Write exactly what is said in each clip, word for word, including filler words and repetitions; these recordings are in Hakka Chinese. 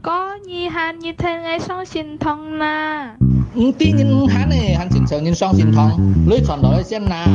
哥，你喊你聽𠊎上聖堂啦。毋知人毋喊呢，還尋著人上聖堂，來傳道來先啦。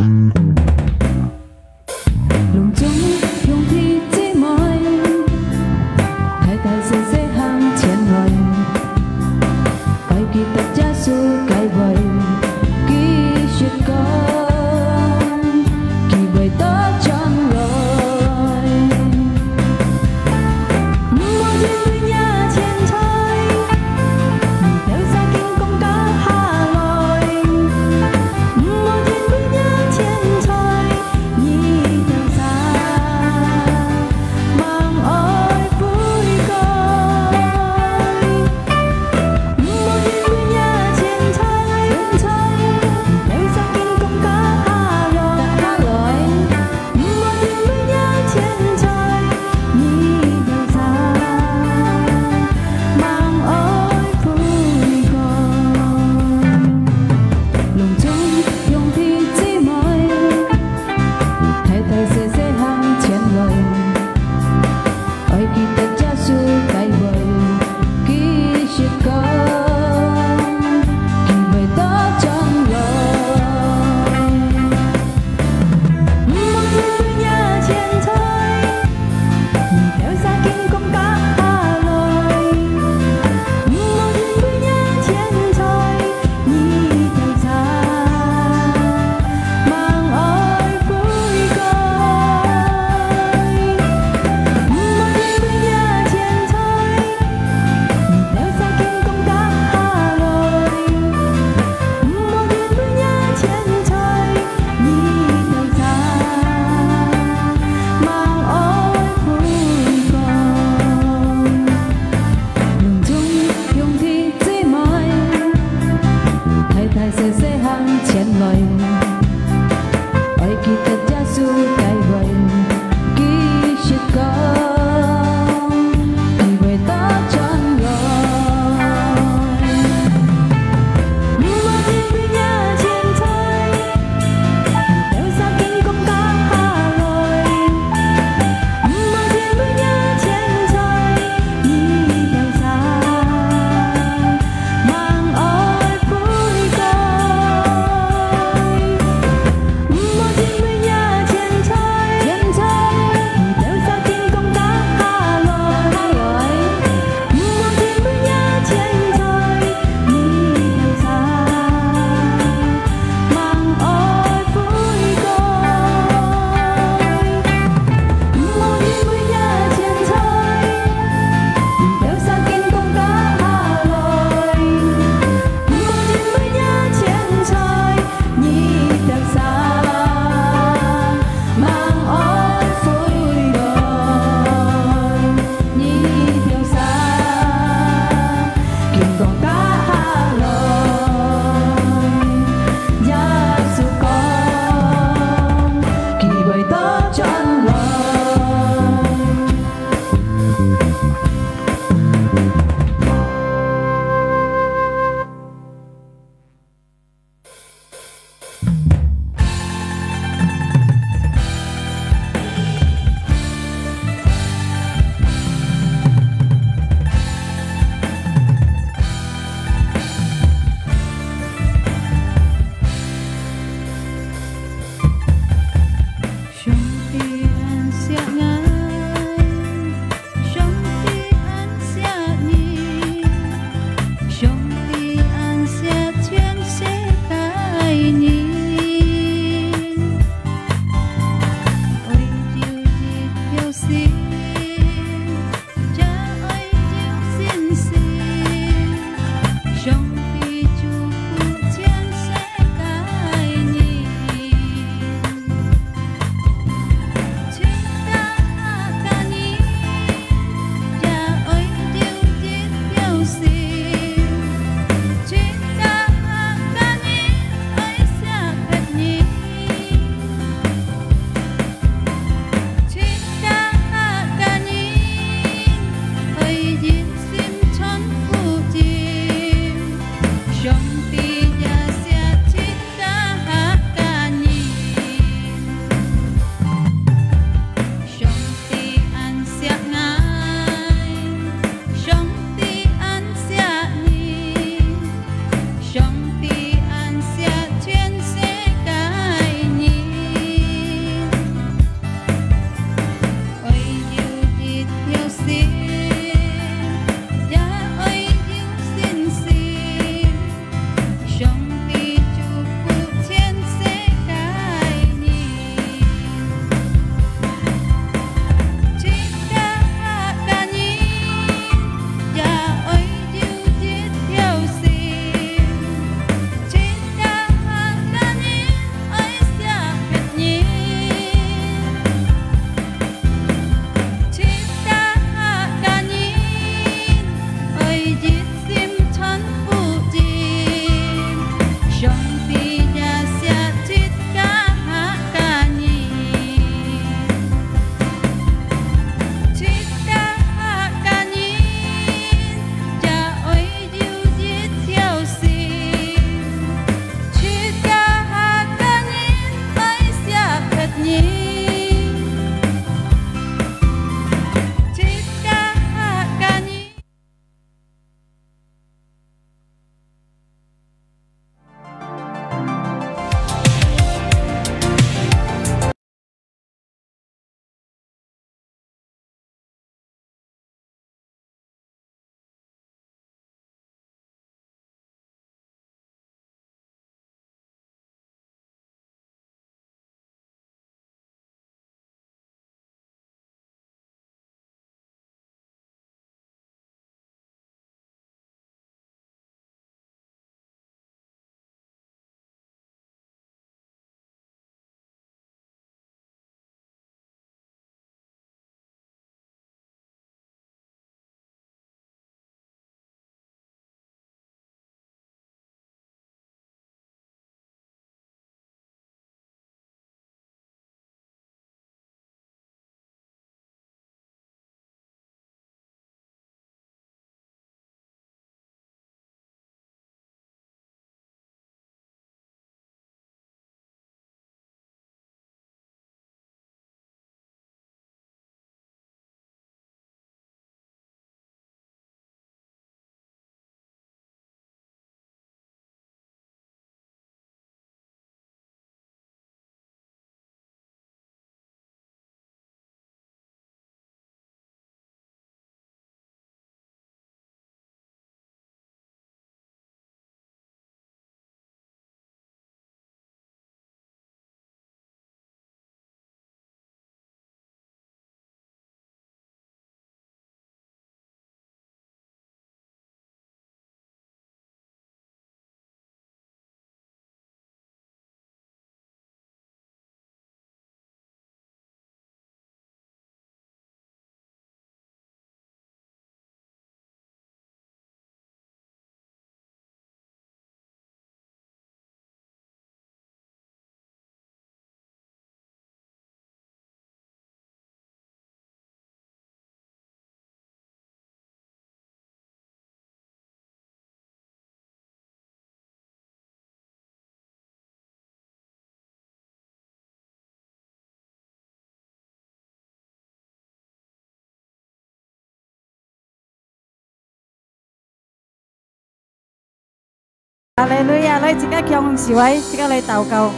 哈利路亞！來，自家共手來，自家來禱告。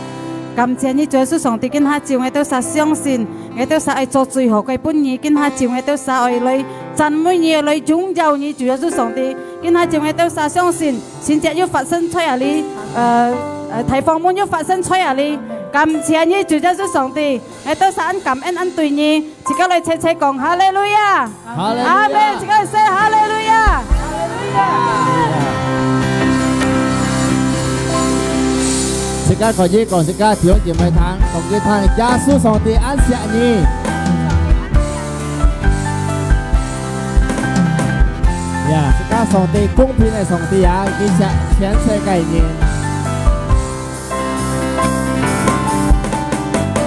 感謝你，主耶穌上帝，今下晝𠊎兜儕相信，𠊎兜儕愛做最好个分你。今下晝𠊎兜儕愛來讚美你，來榮耀你，主耶穌上帝。今下晝𠊎兜儕相信，神蹟又發生在這裡，呃，呃，大訪問又發生在這裡。感謝你，主耶穌上帝，𠊎兜儕恁感恩恁對你。 自家來齊齊講哈利路亞！哈利路亞！阿門！自家來說哈利路亞！哈利路亞！自家可以講自家弟兄姊妹聽，講佢聽，耶穌上帝恁惜你。呀，自家上帝公平个上帝啊，佢惜全世界人。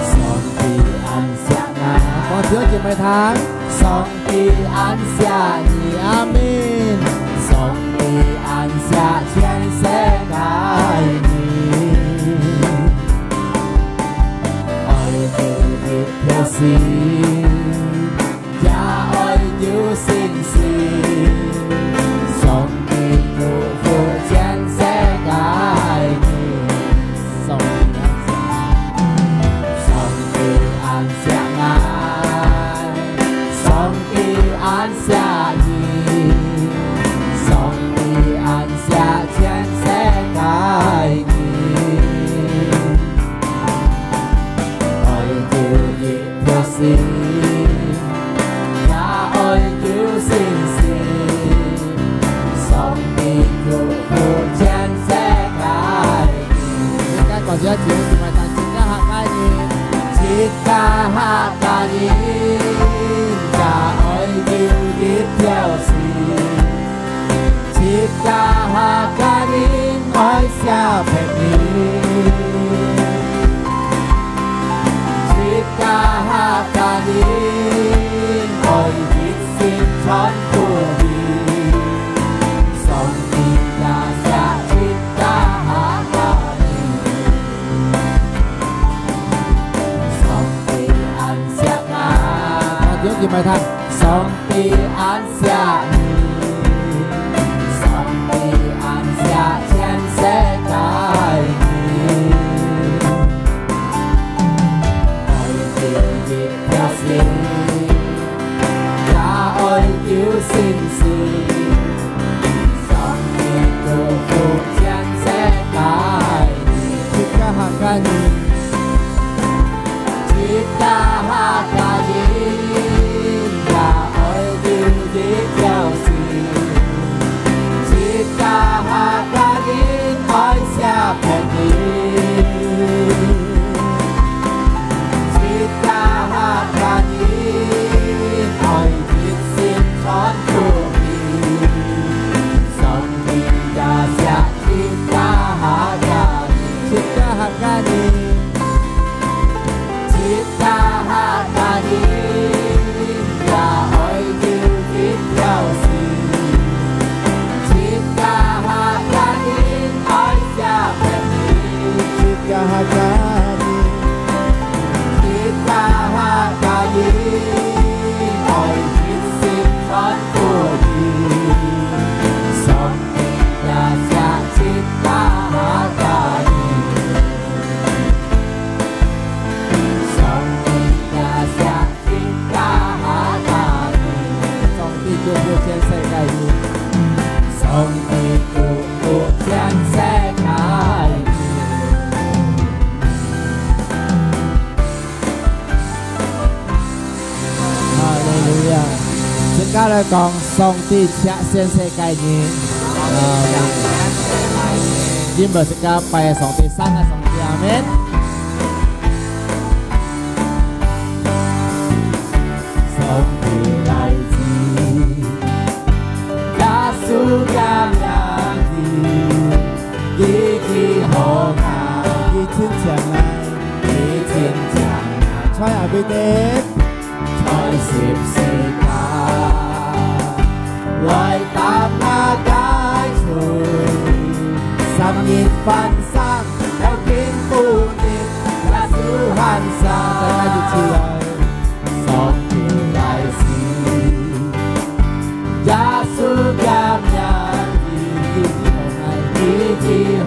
上帝恁惜𠊎。講弟兄姊妹聽，上帝恁惜你，阿門。上帝恁惜全世界人，愛有一條心， 也愛有信心。上帝祝福全世界人。上帝恁惜，上帝恁惜𠊎，上帝恁惜你，上帝恁惜全世界人。愛有一 條心，也愛有信心。上帝祝福全世界人。自家講一下，自家客家人。自家客家人，也愛有一條心。 自家客家人愛惜別人，自家客家人愛一心傳福音。上帝也惜自家客家人，上帝恁惜𠊎。啊，弟兄姊妹聽，上帝恁 惜你，上帝恁惜全世界人。愛有一條心，也愛有信心。上帝祝福全世界人。自家客家人。 自家客家人，也愛有一條心。自家客家人愛惜別人。自家客家人愛一心傳福音。上帝也惜 自家客家人，自家客家人，自家客家人，也愛有一條心。自家客家人愛惜別人。自家客家人，自家客家人，愛一心傳福音。上 也惜自家客家人，上帝也惜自家客家人。上帝祝福全世界人，上帝祝福全世界人。 哈利路亞！自家來講，上帝惜全世界人。阿門。因為自家拜个上帝，生个上帝，阿門。上帝來自耶穌个名字，佢治好𠊎，佢親像𠊎。 你親像𠊎在哪位的？在十字架，來擔𠊎个罪。三日翻生，了經復活，耶穌還生。上帝來自耶穌个名字，佢治好𠊎，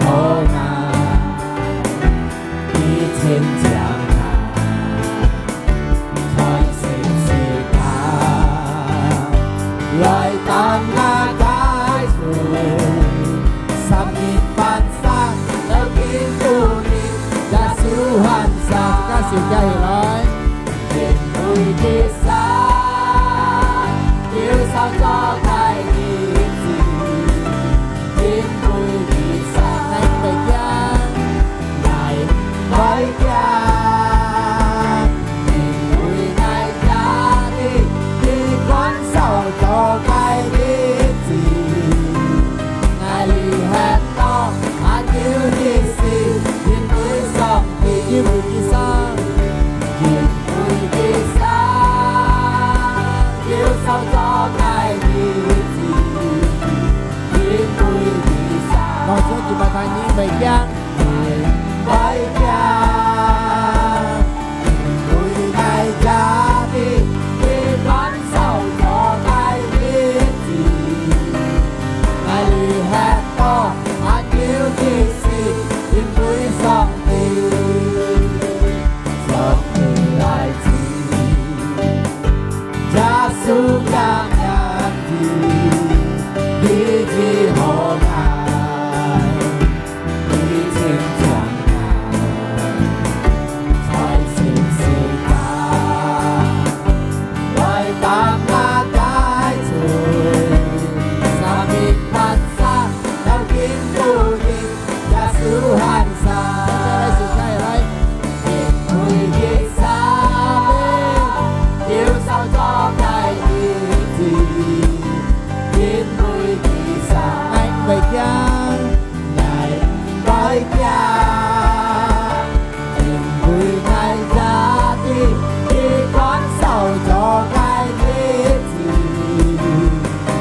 佢治手举起來。因為佢生，救贖做个日子，因為佢生，𠊎毋會驚，𠊎毋會驚，因為𠊎知佢看守做个日子，𠊎一歇到，阿舅佢死，因為上 因為佢生，因為佢生，救贖做个日子，因為佢生。摎手舉起來，𠊎毋會驚，𠊎毋會驚，因為𠊎知佢看守做个日子，𠊎一歇到，阿舅佢死，因為上 帝，上帝來自，耶穌也願意，佢醫好𠊎，佢清淨𠊎，在十字架，來擔𠊎个罪，三日發生，到今晡日， 耶穌還生。再來，手舉起來。因為佢生，救贖做个日子，因為佢生，𠊎毋會驚，𠊎毋會驚，因為𠊎知佢看守做个日子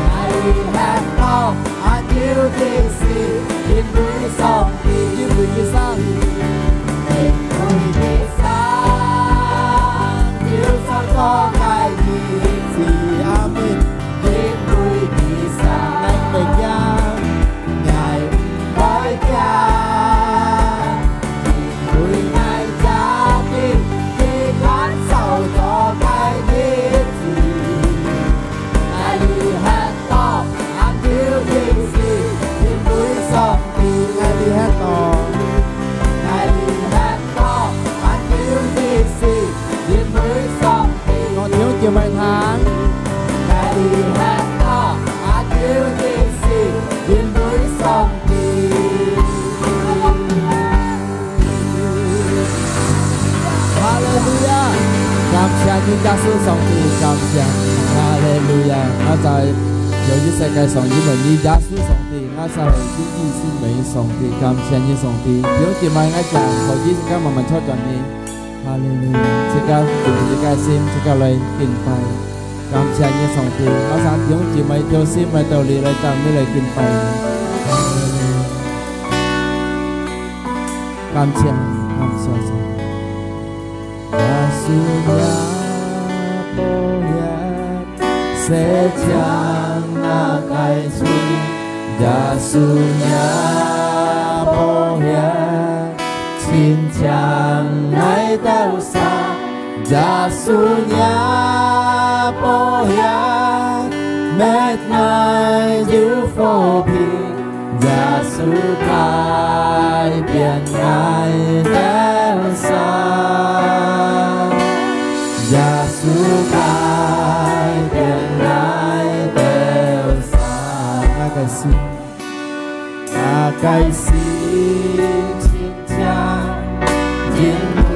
，𠊎一歇到， 阿舅佢死，因為上帝，因為佢生，因為佢生，救贖做个日子，阿們。因為佢生，𠊎毋會驚，𠊎毋會驚，因為𠊎知佢看守做个日子。 𠊎一歇到，阿舅佢死，因為上帝，𠊎一歇到，𠊎一歇到，阿舅佢死，因為上帝。摎弟兄姊妹聽。𠊎一歇到，阿舅佢死，因為上帝。 哈利路亞！感謝你，耶穌上帝，感謝你，哈利路亞！𠊎在有一世界上，因為你耶穌上帝，𠊎在有一心為上帝，感謝你，上帝。有一晚𠊎想，可以自家慢慢坐轉去。哈利路亞！自家用自家心，自家來敬拜。 感謝你，上帝，𠊎想弟兄姊妹，用心來到你來讚美來敬拜你。感謝，感謝上帝。耶穌若寶血，洗淨𠊎个罪。耶穌若寶血， 清淨𠊎兜儕，耶穌若寶血，搣𠊎有和平，耶穌改變𠊎兜儕，耶穌改變𠊎兜儕。𠊎个心。 𠊎个心清淨，因為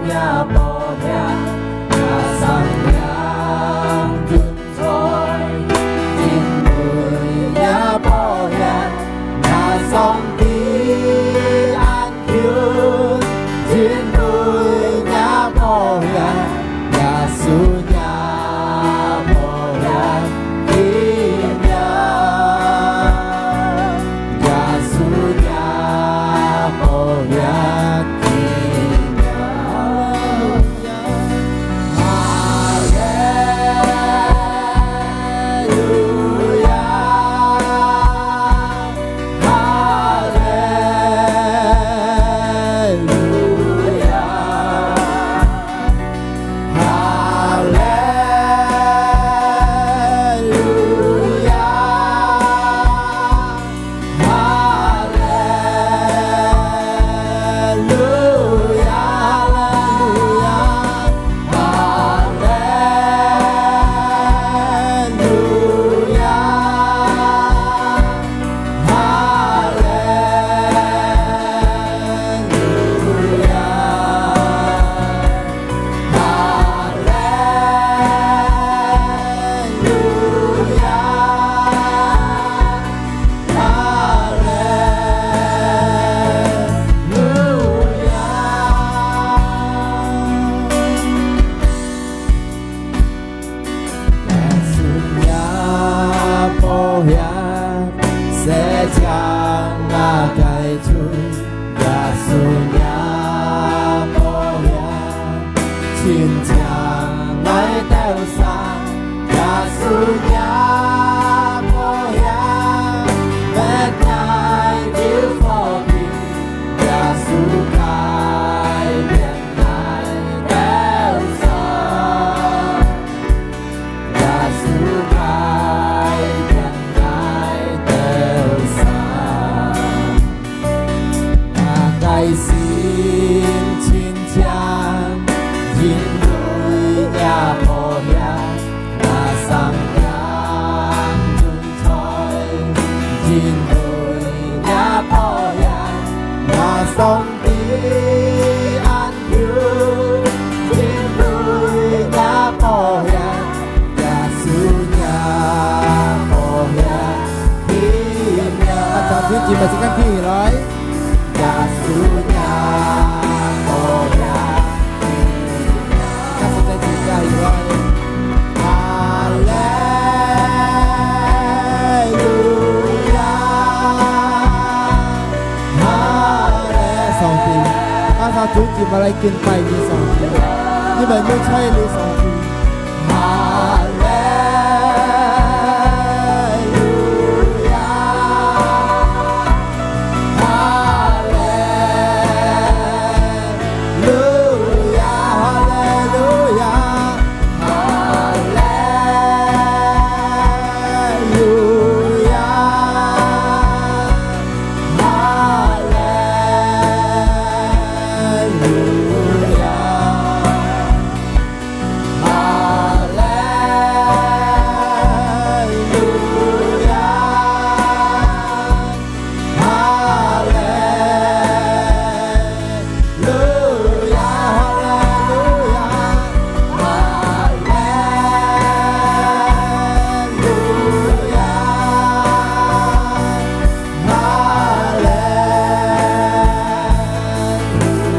若寶血，𠊎生命永在。因為若寶血，𠊎上帝安 全，因為若寶血，耶穌若寶血奇妙，耶穌若寶个主，耶穌若寶血，清淨𠊎兜儕。耶穌若寶血，搣𠊎兜火氣。耶穌改變𠊎兜儕。 耶穌改變𠊎兜儕。𠊎个心清淨，因為若寶血，𠊎心淨存在，因為若寶血，𠊎心 你恁久，因為若寶血，耶穌若寶血，奇妙。啊，掌聲盡，把手舉起來。耶穌若寶血，奇妙。啊，現在舉起來。 哈利路亞，哈利，上帝，啊，上帝，今日來敬拜你，上帝，你們有才能，上帝。哈利路亞。 哈利路亞，哈利路亞，哈利路亞，哈利路亞。 哈利路亞，哈利路亞，哈利路亞，哈利路亞。 哈利路亞，哈利路亞，哈利路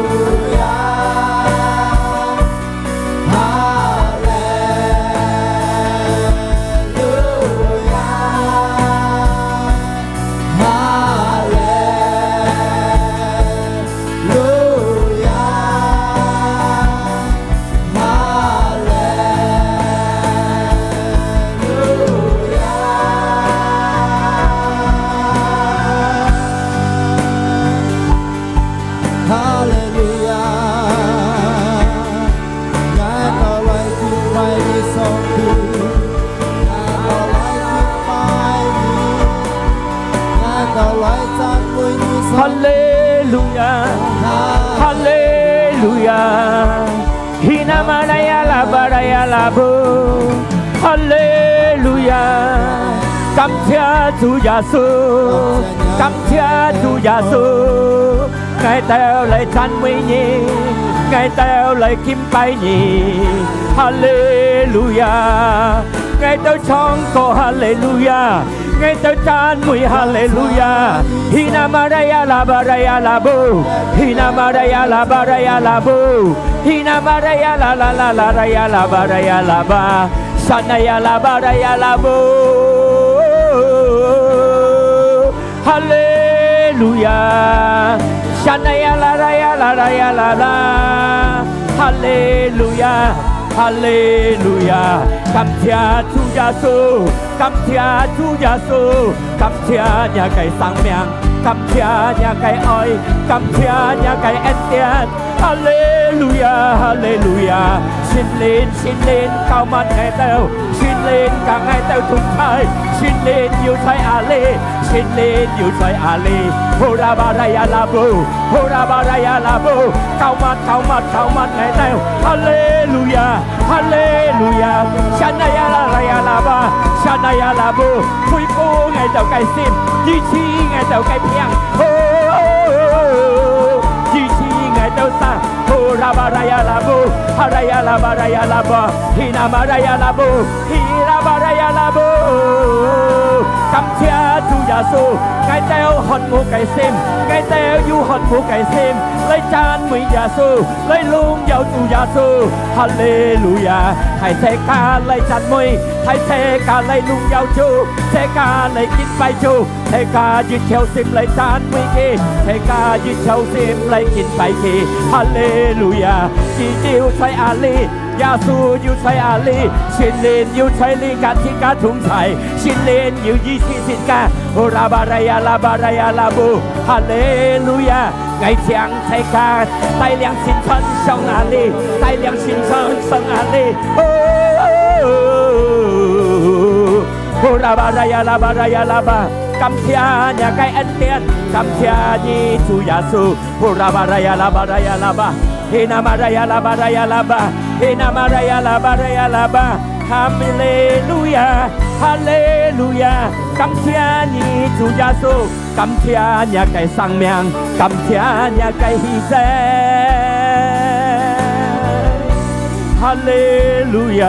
亞，哈利路亞。 哈利路亞，哈利路亞，哈利路亞。 𠊎兜來敬拜你，上帝。𠊎兜來敬拜你。𠊎兜來讚美你，上帝。哈利路亞，哈利路亞。Hina maraya la baraya la bo。哈利路亞。感謝主耶穌，感謝主耶穌。 𠊎兜來讚美你，𠊎兜來敬拜你。哈利路亞！𠊎兜唱歌哈利路亞！𠊎兜讚美哈利路亞！Hina maraya la baraya la bo, hina maraya la baraya la bo, hina maraya la la la la raya la baraya la ba, shanaya la baraya la bo. 哈利路亞！Shanaya la raya la raya la la。哈利路亞！哈利路亞！感謝主耶穌！感謝主耶穌！感謝若个生命！感謝若个愛！感謝若个恩典！ 哈利路亞，哈利路亞！聖靈，聖靈，膏抹𠊎兜，聖靈佮𠊎兜同在，聖靈有在哪裡，聖靈有在哪裡。Hora baraya la bo，hora baraya la bo，膏抹，膏抹，膏抹𠊎兜！哈利路亞！ 哈利路亞！Shanaya la raya la ba，shanaya la bo，恢復𠊎兜个心，醫治𠊎兜个病。哦，醫治𠊎兜儕。Hora baraya la bo，haraya la baraya la ba，hina maraya la bo，hira baraya la bo。感謝主耶穌，𠊎兜渴慕个心，𠊎兜有渴慕个心，來讚美耶穌，來榮耀主耶穌。哈利路亞！大自家來讚美，大自家來榮耀主，自家來敬拜主，自家一條心來讚美佢，自家一條心來敬拜佢。哈利路亞！基督在哪裡？ 耶穌有在哪裡？聖靈有在你个自家同在，聖靈有醫治自家。哦，拉巴拉呀，拉巴拉呀，拉布，哈利路亞！𠊎請大家帶領心酸上哪裡？帶領心酸上哪裡？哦，哦，拉巴拉呀，拉巴拉呀，拉巴，感謝你个恩典，感謝你主耶穌。 哦，拉巴拉呀，拉巴拉呀，拉巴，嘿那马拉呀，拉巴拉呀，拉巴，嘿那马拉呀，拉巴拉呀，拉巴。哈利路亚，哈利路亚！感謝你，主耶穌，感謝你个生命，感謝你个犧牲。哈利路亚，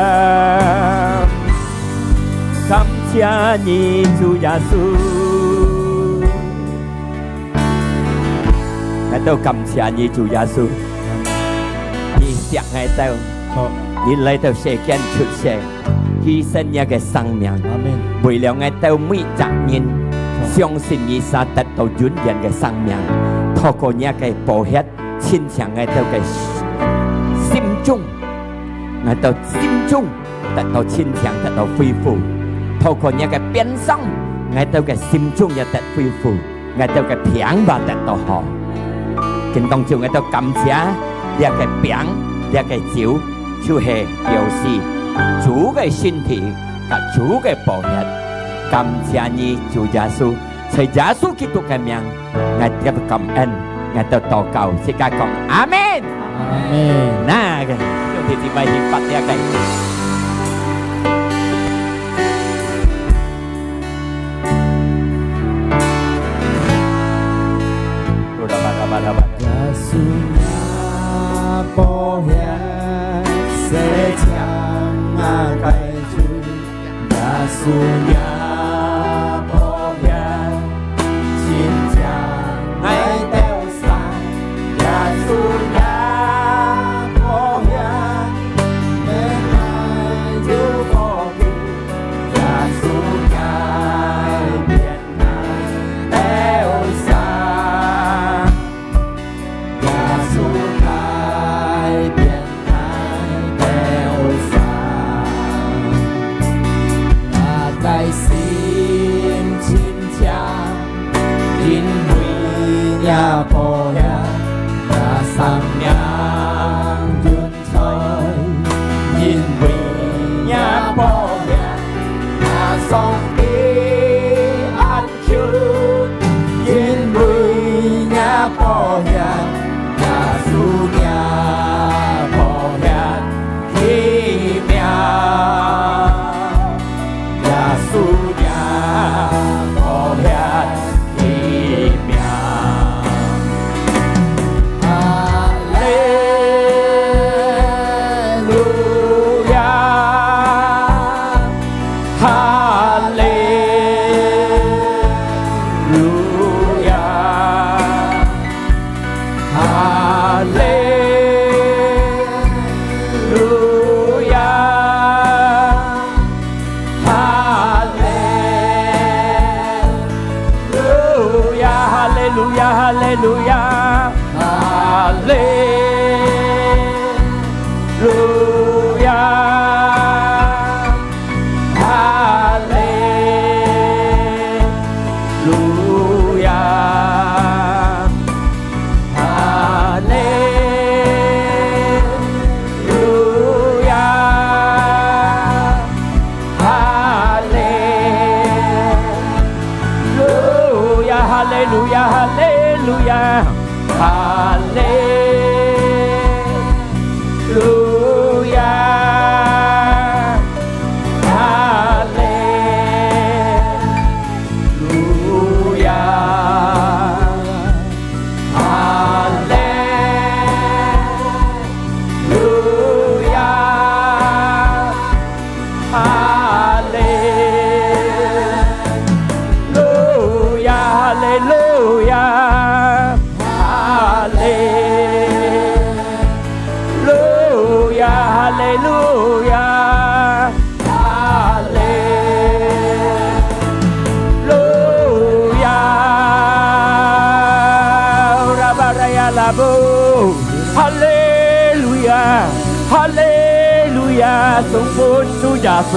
感謝你，主耶穌。 𠊎兜感謝你，主耶穌，你惜𠊎兜，好。你來到世間出世，犧牲你个生命，阿們。為了𠊎兜每隻人，好。相信你，使得到永遠个生命。透過你个寶血，清淨𠊎兜个心中，𠊎兜心中 得到清淨，得到恢復。透過你个鞭傷，𠊎兜个心中也得恢復，𠊎兜个病也得到好。今當晝𠊎兜感謝這个餅，這个酒，就係表示主个身體佮主个寶血。感謝你，主耶穌，在耶穌基督个名， 𠊎兜感恩，𠊎兜禱告，自家講阿們。阿們。那个，兄弟姊妹去發這个。耶穌若寶血洗淨𠊎个罪， 耶穌若寶血，清淨𠊎兜儕。耶穌若寶血，免𠊎有福氣。耶穌若變𠊎兜儕。 耶穌改變𠊎兜儕，若个心送分主耶穌，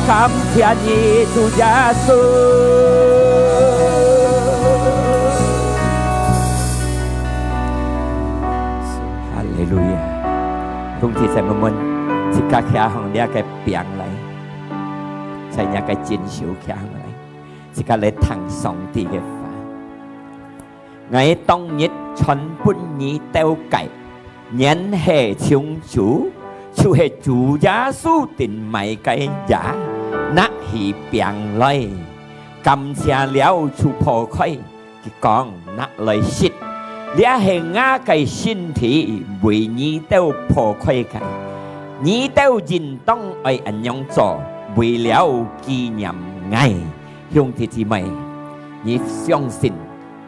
感謝你，主耶穌。哈利路亞！兄弟姊妹們，自家徛向這个邊來，在這个正手徛向來，自家來聽上帝个話。 𠊎當日傳分你兜个，原係從主，就係主耶穌定賣个耶，拿起餅來，感謝了就擘開，佢講：「拿來食，這係𠊎个身體，為你兜擘開个。你兜應當愛恁樣做，為了紀念𠊎。」兄弟姊妹，你相信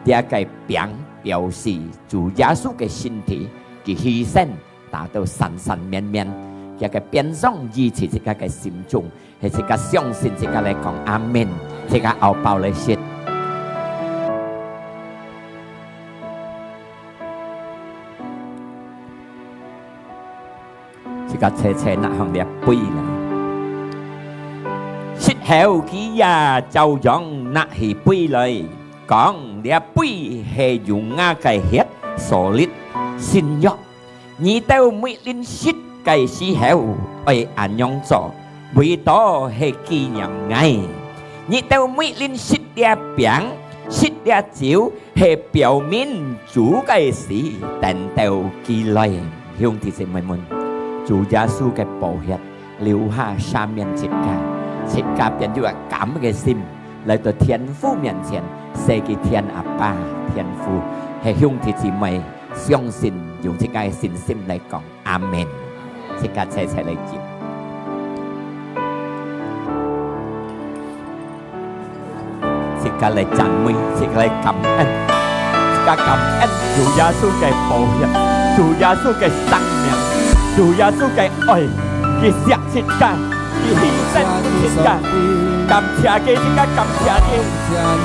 這个餅表示主耶穌个身體，佢犧牲，打到散散綿綿，這个變相醫治自家个心中，係自家相信，自家來講阿門，自家拗爆來食。 自家齊齊拿向這杯來。食後佢也照樣拿起杯來，講：「這杯係用𠊎个血所立新約。你兜每輪食个時候，愛恁樣做，為到係紀念𠊎。你兜每輪食這餅，食這酒， 係表明主个死，等到佢來。」兄弟姊妹們，主耶穌个寶血流下赦免自家，自家變做个甘个心，來到天父面前，say佢天阿爸，天父，係兄弟姊妹，相信用自家个信心來講。 阿門。自家齊齊來接。自家來讚美，自家來感恩，自家感恩主耶穌个寶血，主耶穌个生命，主耶穌个愛，佢惜自家，佢犧牲自家。感謝佢，自家感謝佢，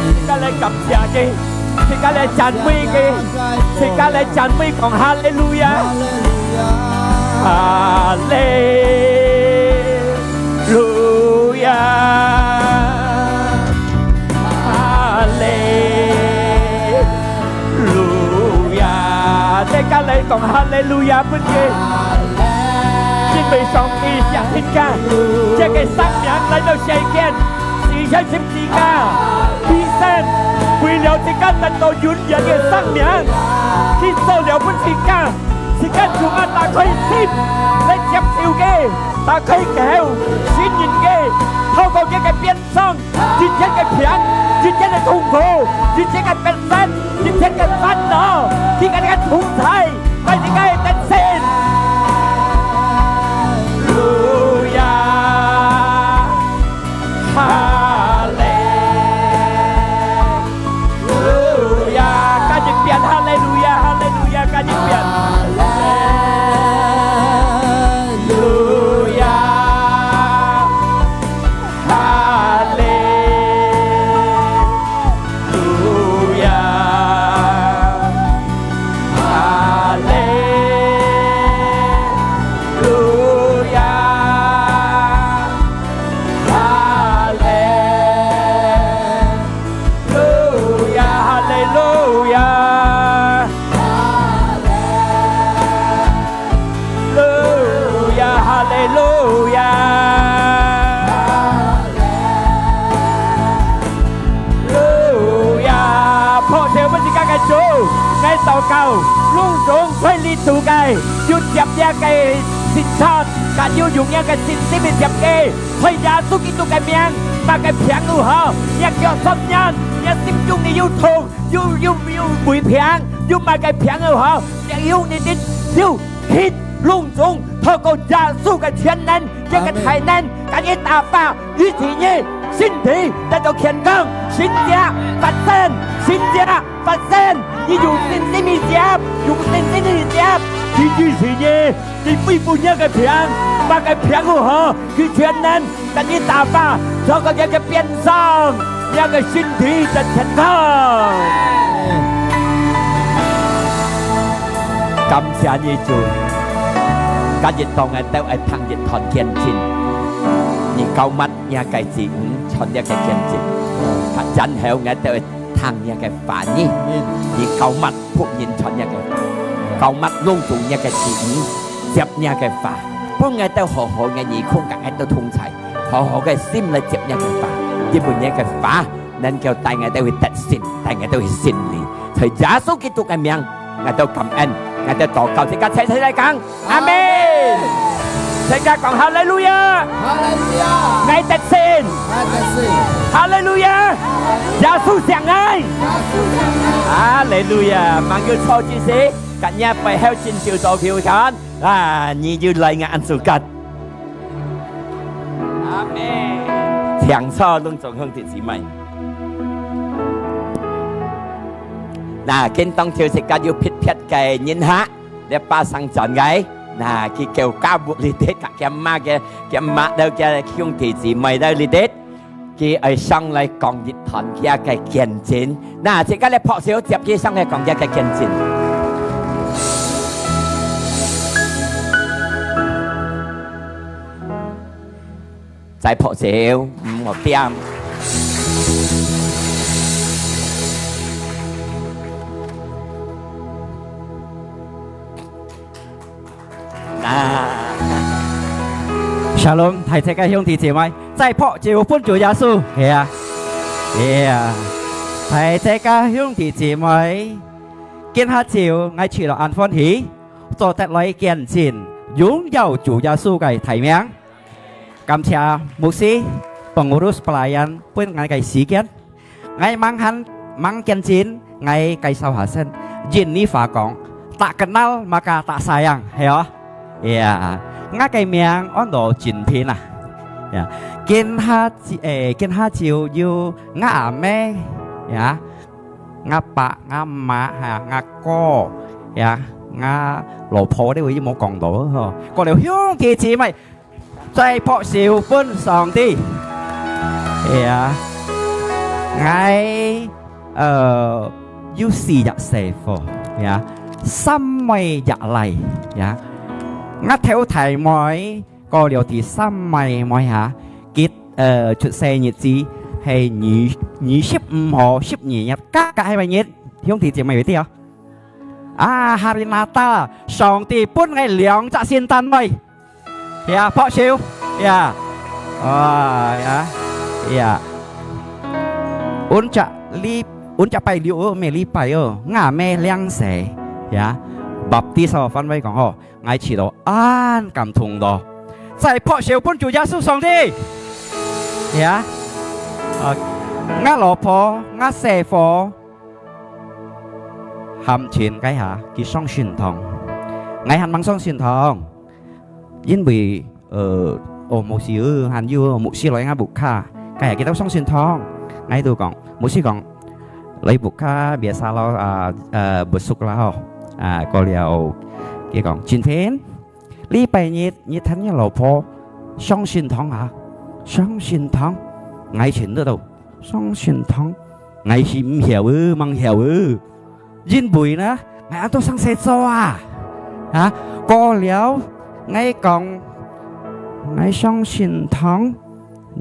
自家來感謝佢。 自家來讚美佢，自家來讚美講哈利路亞。哈利路亞，哈利路亞。自家來講哈利路亞分佢，因為上帝惜自家，這个生命來到世間，死在十 字架，犧牲，為了自家得到永遠个生命，佢做了分自家，自家就愛打開心來接受佢，打開口，承認佢，透過佢个鞭傷，一切个病，一切个痛苦，一切个病症，一切个煩惱，佢个同在，帶自家得勝。路亞。 哈利路亞，加一遍，哈利路亞，哈利路亞，加一遍。哈利路亞，哈利路亞。 哈利路亞，哈利路亞，哈利路亞。 路亞，哈利路亞。路亞，拍手分自家个主，𠊎禱告，攏總在這肚个，有接這个信息，甲有用這个信息个接个，在耶穌基督个名，麼个病又好，若腳痠軟，若心中裡有痛，有，有，有胃病，有麼个病又好，若有你的有 去攏總透過耶穌个全能，這个大能，甲你打發，醫治你，身體得到健康，神蹟發生，神蹟發生。你用信心去接，用信心去接，佢醫治你，佢恢復你个病，麼个病好，佢全能 甲你打發，透過這个鞭傷，這个身體得健康。感謝你，主。今日當𠊎兜愛聽一段見證，你膏抹若个子女傳這个見證，較然後𠊎兜愛聽若个話語，你膏抹僕人傳若个話，膏抹攏總若个子女接若个話，分𠊎兜好好个耳空，佮𠊎兜同在，好好个心來接若个話，因為若个話能夠帶𠊎兜去得勝，帶𠊎兜去勝利。在耶穌基督个名，𠊎兜感恩，𠊎兜禱告，自家齊齊來講，阿門。大家講哈利路亞！哈利路亞！𠊎得勝！𠊎得勝！哈利路亞！耶穌惜𠊎！耶穌惜𠊎！哈利路亞！吂有坐之時，今日背後真少做球團，啊，你又來𠊎安舒間。阿門。請坐，攏總兄弟姊妹。那，今當晝自家有特別个人客，這巴生轉个，那，佢叫家務裡底，佮佢媽个，佢媽兜个兄弟姊妹兜裡底，佢愛上來講一段佢个見證。那，自家來拍手，接佢上來講佢个見證。 再拍手，毋好恬。啊。Shalom，大齊个兄弟姊妹，再拍手分主耶穌，係啊，係啊，大齊个兄弟姊妹，今下晝𠊎除了恁歡喜，做得來見證榮耀主耶穌个大名。 感謝牧師，pengurus pelayan分𠊎个時間。𠊎吂閒吂見證，𠊎介紹下先。印尼話講，tak kenal maka tak sayang，係哦。呀，𠊎个名安到Jin Pin啊。呀，今下，誒，今下晝有吾阿姆，呀，吾爸、吾媽，哈，吾哥，呀，吾老婆，這位又無講到吼。過了兄弟姊妹， 再拍手分上帝。係啊，𠊎，呃，有四隻細伙，呀，三妹一倈，呀。吾頭大妹，過了第三妹妹哈，佢，呃，出世日子係二，二十五號十二月，今日係麼日？兄弟姊妹有知哦？啊，Hari Natal，上帝分𠊎兩隻聖誕妹。 呀，拍手，呀，啊，呀，呀。Ôn隻禮，ôn隻拜六哦，毋係禮拜哦，吾姆領洗，呀，baptis哦，翻譯講吼，𠊎試到恁感動到，再拍手分主耶穌上帝，呀，啊，吾老婆，吾細伙，喊前該下，佢上聖堂，𠊎還吂上聖堂。 因為，呃，哦，牧師，呃，還有牧師來吾屋下，該下佢兜上聖堂，𠊎都講，牧師講，來屋下biasa咯，啊，呃，besuk啦吼，啊，過了，佢講，今天禮拜日，你同你老婆上聖堂啊，上聖堂，𠊎尋得到。 上聖堂，𠊎係毋曉哦，吂曉哦。因為呢，𠊎恁多生事做啊。啊，過了，𠊎講，𠊎上聖堂，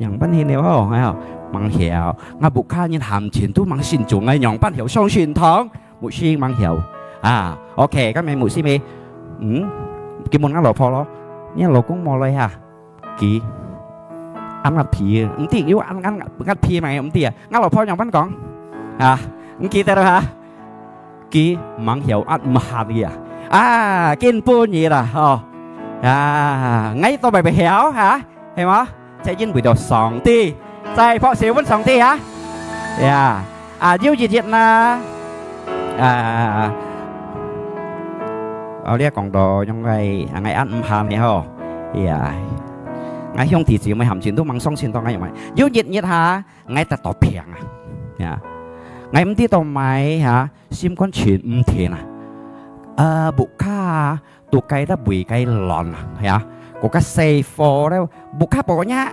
仰般去了吼，哎喲，吂曉。吾屋下人喊前都吂信主，𠊎仰般曉上聖堂？牧師吂曉。啊，OK，今日牧師咪，嗯，佢問吾老婆咯，你老公無來哈？ 佢，恁壓皮，毋知，又恁，恁，恁壓皮嘛，毋知啊。吾老婆仰般講？啊，毋記得了哈？佢吂曉恁毋合理啊。啊，今晡日啦，吼。啊，𠊎都未曉哈，係無？這因為到上帝，再拍手分上帝哈。呀。 啊，有一日呢，啊，哦，你講到用个，啊，𠊎恁毋喊你吼，呀，𠊎兄弟姊妹喊前都吂上聖堂，𠊎用个。有一日哈，𠊎得到病啊，呀，𠊎毋知道麼个哈，心肝沉毋定啊，呃，屋下都該得為該亂啊，呀，嗰個細伙咧，屋下婆娘，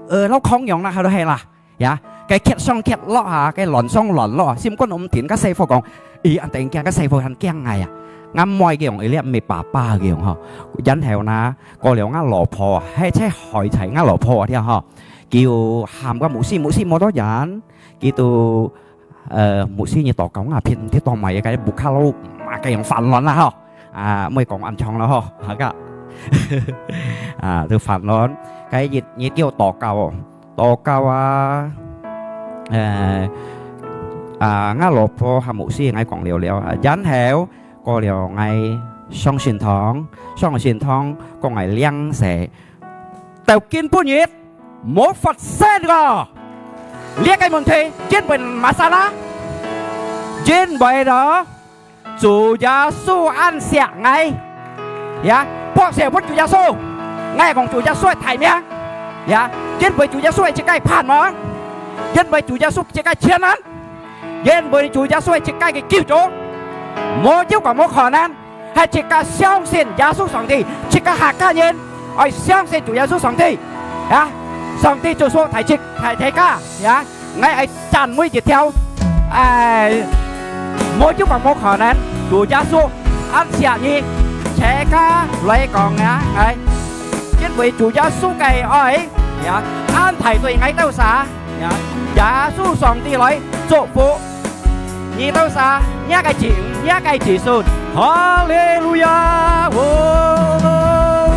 呃，老康樣啦，係咯係啦。 呀，該蹶上蹶落啊，該亂上亂落啊，心肝毋定，該細伙講，咦，恁得人驚，該細伙還驚𠊎啊。𠊎妹个樣，一粒毋係爸爸个樣吼。然後呢，過了𠊎老婆，係在海在𠊎老婆啊，聽吼。佢又喊𠊎牧師，牧師無多人，佢都，呃，牧師你禱告啊，偏偏當埋个屋下咯，啊，該樣煩亂啦吼。啊，毋會講恁長啦吼，哈个。啊，都煩亂，該日日叫禱告哦，禱告啊，呃，啊，𠊎老婆和牧師𠊎講了了啊，然後 過了𠊎上聖堂，上聖堂講𠊎領洗，到今晡日無發生過。這個問題，因為麼儕呢？因為咯，主耶穌恁惜𠊎，呀，拍手分主耶穌。𠊎講主耶穌个大名，呀，因為主耶穌係自家个盼望，因為主耶穌自家个全能。 因為主耶穌係自家个救主，無有講無可能，係自家相信耶穌上帝，自家客家人愛相信主耶穌上帝，呀，上帝祝福大自大大家，呀，𠊎愛讚美一條，哎，無有講無可能，主耶穌恁惜你，自家來講呀，哎，因為主耶穌个愛，呀，恁大對𠊎兜儕。 呀，耶穌上帝來祝福你兜儕，若个子女，若个子孫。哈利路亞！哦，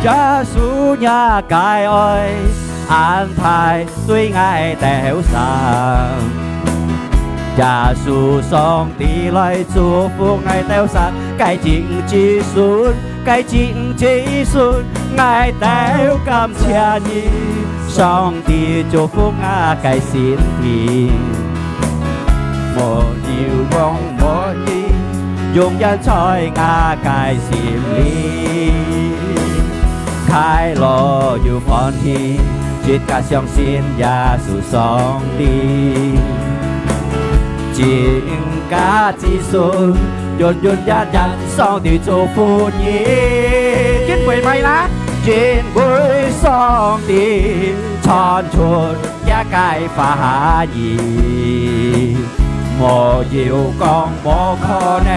耶穌若个愛，恁大對𠊎兜儕。耶穌上帝來祝福𠊎兜儕，个子子孫， 个子子孫，𠊎兜感謝你，上帝祝福𠊎个心靈。無憂望無疑，永遠在𠊎个心裡。快樂又歡喜，自家相信耶穌上帝。 全家子孫，永永遠遠上帝祝福你。因為麼个啦？因為上帝傳出這个話語，無有講無可能，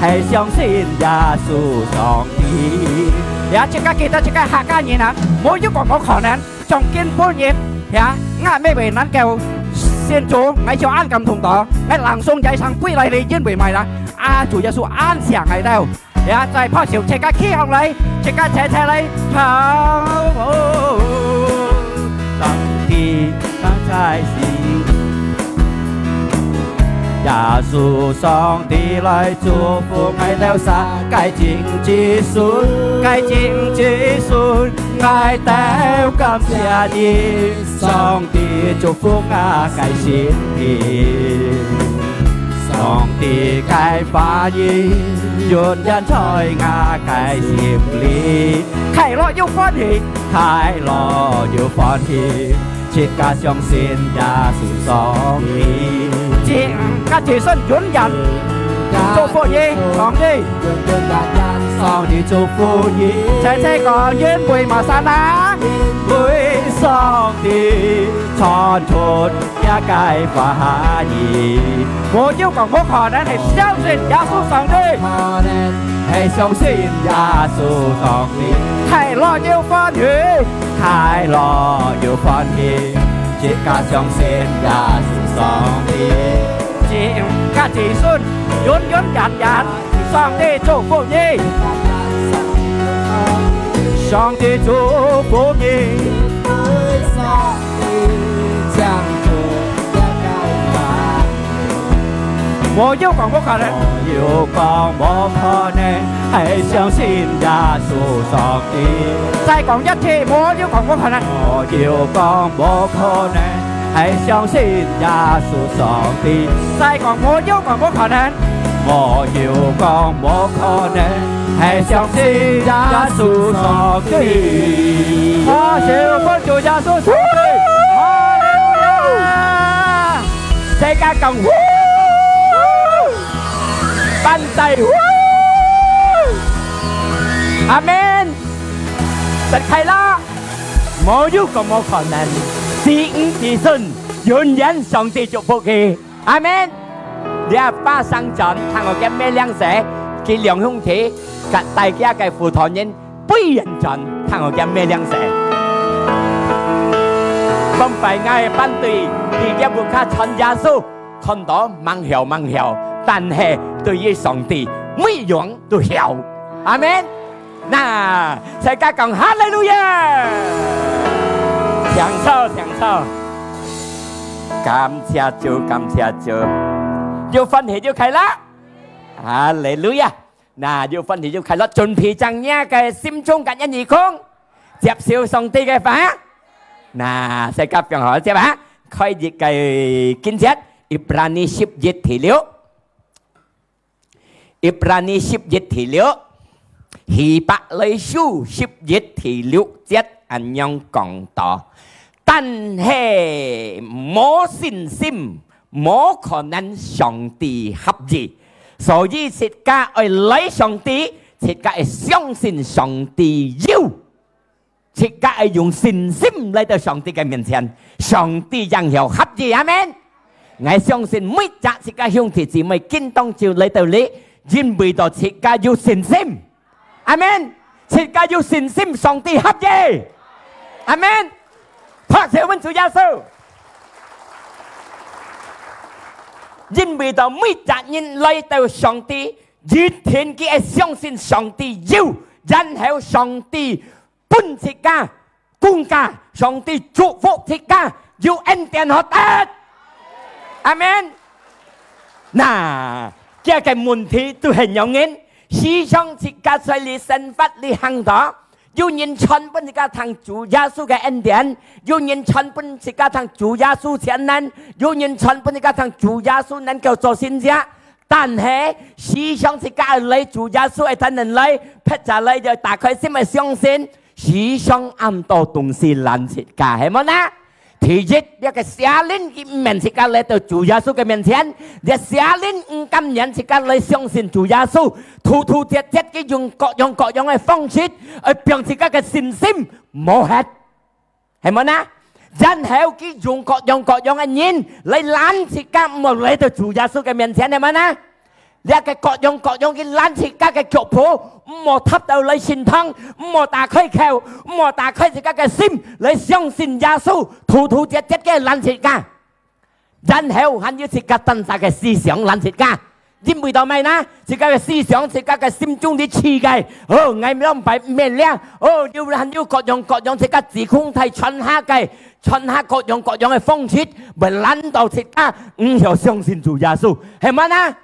係相信耶穌上帝。也自家記得自家客家人啊，無有講無可能。 從今晡日，呀，𠊎乜會能夠信主，𠊎就恁感動到，𠊎朗誦這一首歸來哩，因為麼个啦？啊，主耶穌恁惜𠊎兜，呀，再拍手，自家企䟘來，自家齊齊來唱。上帝，上帝，耶穌上帝來祝福𠊎兜儕，个子子孫，个子子孫。 𠊎兜感謝你，上帝祝福𠊎个心靈。上帝个話語永遠在𠊎个心裡。快樂又歡喜，快樂又歡喜，自家相信耶穌上帝。自家子孫永遠祝福你，上帝。 上帝祝福你。齊齊講，因為麼儕啊？因為上帝傳出這个話語。無有講無可能，係相信耶穌上帝。可能係相信耶穌上帝。快樂又歡喜，快樂又歡喜，自家相信耶穌上帝。自家子孫永永遠遠 上帝祝福你。上帝祝福你。無有講無可能。無有講無可能，係相信耶穌上帝。再講一次，無有講無可能。無有講無可能， 係相信耶穌上帝。再講，無有講無可能。無有講無可能，係相信耶穌上帝。拍手分主耶穌上帝。哈利路亞！齊家講，呼！班仔，呼！阿門。食快樂！ 無有講無可能，子女子孫永遠上帝祝福佢。阿門。這花生轉，聽我个咩靚聲，佢兩兄弟，甲帶佢个輔導人，飛人轉，聽我个咩靚聲。往擺𠊎个班隊，佢个屋下傳耶穌，看到吂曉吂曉，但係對於上帝，每樣都曉。阿門。 那，齊家講哈利路亞！請坐，請坐。感謝主，感謝主。又歡喜又快樂。哈利路亞！那又歡喜又快樂，準備將你个心中个耳空，接受上帝个話。那，齊家放好接啊，開一个經節，Ibrani十一第六。 Ibrani十一第六，希伯來書十一第六節恁樣講到：「但係無信心，無可能上帝合意。」所以自家愛來上帝，自家愛相信上帝有。 自家愛用信心來到上帝个面前，上帝正曉合意。阿門。𠊎相信每隻自家兄弟姊妹今當晝來到這，因為到自家有信心。阿門。自家有信心，上帝合意。阿門。拍手分主耶穌。因為到每隻人來到上帝，一定佢愛相信上帝有，然後上帝 分自家，公家，上帝祝福自家，有恩典好得。阿門。那，這个問題都係仰人，時常自家在這生活這行道，有人傳分自家聽主耶穌个恩典，有人傳分自家聽主耶穌全能，有人傳分自家聽主耶穌能夠做神蹟。但係，時常自家來主耶穌个等人來，撇下來就打開心个相信， 時常恁多東西攔自家，係無呢？第一，這个邪靈佢毋免自家來到主耶穌个面前，這邪靈毋甘願自家來相信主耶穌，突突厥厥佢用各樣各樣个方式，愛讓自家个信心無忒，係無呢？然後佢用各樣各樣个人來攔自家，毋好來到主耶穌个面前，係無呢？ 這个各樣各樣个攔自家个腳步，毋好踏到來聖堂，毋好打開口，毋好打開自家个心來相信耶穌，突突厥厥个攔自家。然後還有自家單儕个思想攔自家，因為到麼个呢？自家个思想，自家个心中裡起个，哦，𠊎兩擺毋免了，哦，又還有各樣各樣自家自控大傳下个，傳下各樣各樣个方式，會攔到自家毋曉相信主耶穌，係無呢？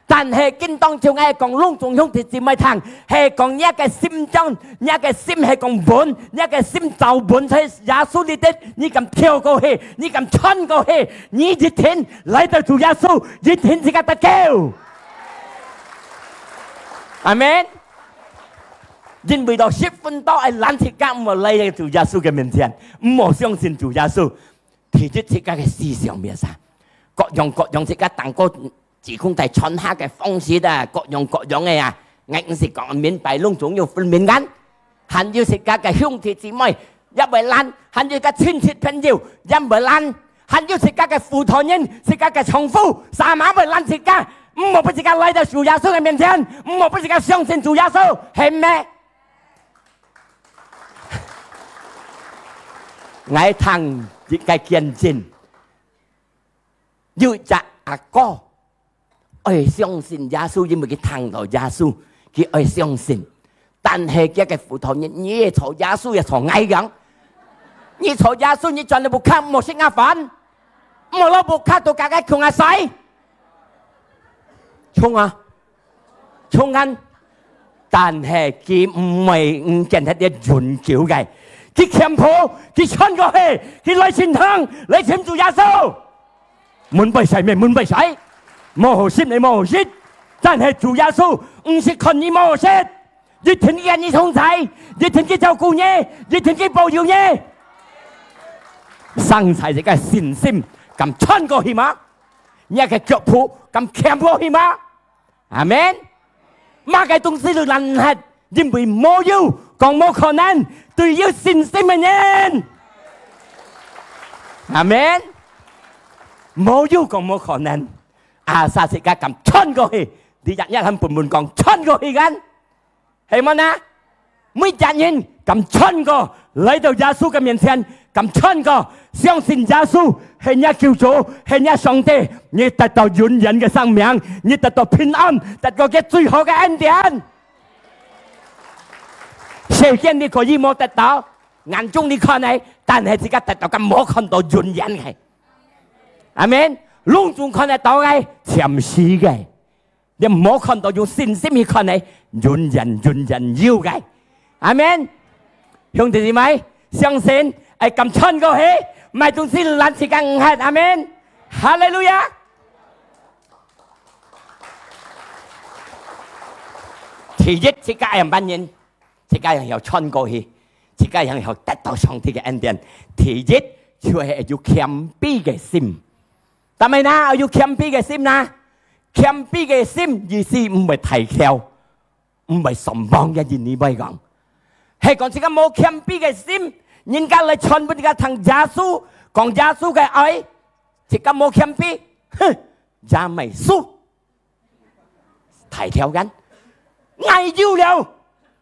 但係今當晝𠊎講攏總兄弟姊妹聽，係講若个心中，若个心係講穩，若个心就穩在耶穌裡底，你敢跳過去，你敢穿過去，你一定來到主耶穌，一定自家得救。阿門。因為到十分多愛攔自家毋好來到主耶穌个面前，毋好相信主耶穌。 第一，自家个思想變啥？各樣各樣自家通過自控大傳下个方式啊，各樣各樣个啊，𠊎毋識講明白，攏總有分明眼。還有自家个兄弟姊妹也會攔，還有自家親戚朋友也會攔，還有自家个婦道人、自家个丈夫，sama會攔自家，毋好分自家來到主耶穌个面前，毋好分自家相信主耶穌，係咩？ 𠊎聽一个見證，有一隻阿哥愛相信耶穌，因為佢聽到耶穌，佢愛相信。但係佢个婦道人，你也坐耶穌也坐𠊎樣，你坐耶穌，你轉到屋下毋好食啊飯，毋好落屋下到家个窮啊使。 衝啊，衝啊！但係佢毋係毋見得个永久个，佢謙卑，佢穿過去，佢來聖堂，來尋主耶穌。門背使咩？門背使，無好食你無好食，但係主耶穌毋識看你無好食，一定佢同你同在，一定佢照顧你，一定佢保佑你。生在這个信心，敢穿過去嗎？ 若个腳步敢徛落去嗎？阿門。麼个東西都攔忒，因為無有講無可能，對有信心个人。阿門。無有講無可能， Asal自家敢穿過去，你日日喊本本講穿過去kan，係無呢？每隻人敢穿過，來到耶穌个面前，敢穿過，相信耶穌係若救主，係若上帝，你得到永遠个生命，你得到平安，得到个最好个恩典。世間你可以無得到，眼中你看个，但係自家得到个無看到永遠个。阿門。攏總看得到个，暫時个。 你無看到，用信心去看呢，永遠、永遠有个。阿門。兄弟姊妹，相信，愛敢穿過去，莫總係攔自家毋核。阿門。哈利路亞。第一，自家愛仰般呢？自家愛曉穿過去，自家愛曉得到上帝个恩典。第一，就係愛有謙卑个心。 但係呢，愛有謙卑个心呢，謙卑个心意思毋係大條，毋係上磅个意思，毋係講。係講自家無謙卑个心，人家來傳分自家聽耶穌，講耶穌个愛，自家無謙卑，哼，也毋係輸。大條kan，𠊎有了，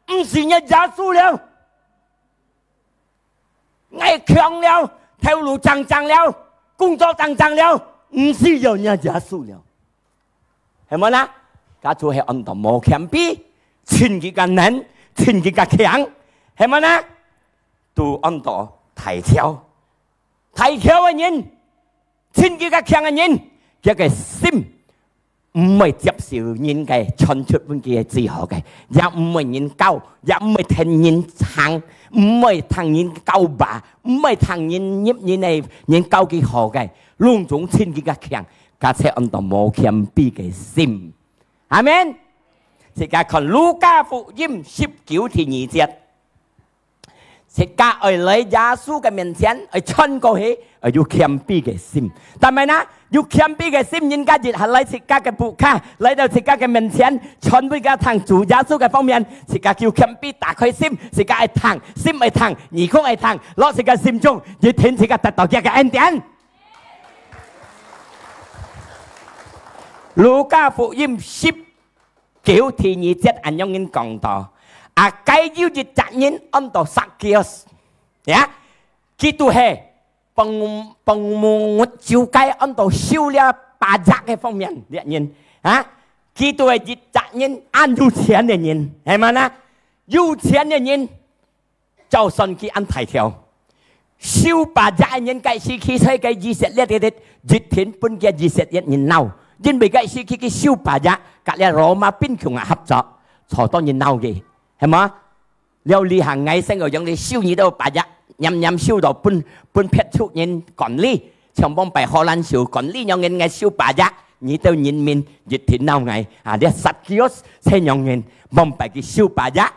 毋使你耶穌了。 𠊎強了，頭路正正了，工作正正了，毋使有若耶穌了。係無呢？該就係安到無謙卑，稱佢个能，稱佢个強，係無呢？都安到大條。大條个人，稱佢个強个人，佢个心 毋會接受人个傳出分佢个最好个，也毋會人教，也毋會聽人行，毋會聽人教吧，毋會聽人入人个，人教佢好个，攏總稱佢个強，該就安到無謙卑个心。阿門。自家看路加福音十九第二節。 自家愛來耶穌个面前，愛穿過去，愛有謙卑个心。但係呢，有謙卑个心，人家一下來自家个屋下，來到自家个面前，傳分佢聽主耶穌个方面，自家就謙卑打開心，自家愛聽，心愛聽，耳孔愛聽，落自家心中，一定自家得到佢个恩典。路加福音十 九第二節恁樣形講到，啊，該有一隻人安到撒該，呀，佢就係幫，幫目就該安到收了巴掌个方面，這人，啊，佢就係一隻人恁有錢个人，係無呢？有錢个人， 就算佢恁大條，收巴掌个人，該時期在該以色列个，一定分該以色列人惱，因為該時期佢收巴掌，甲這羅馬兵強啊合作，坐到人惱佢，係無？了旅行𠊎先个用你收你兜巴掌，黏黏收到分，分別處人管理，像往擺荷蘭收管理樣人𠊎收巴掌，你兜人民一定惱𠊎啊！這撒該就係樣人，往擺佢收巴掌，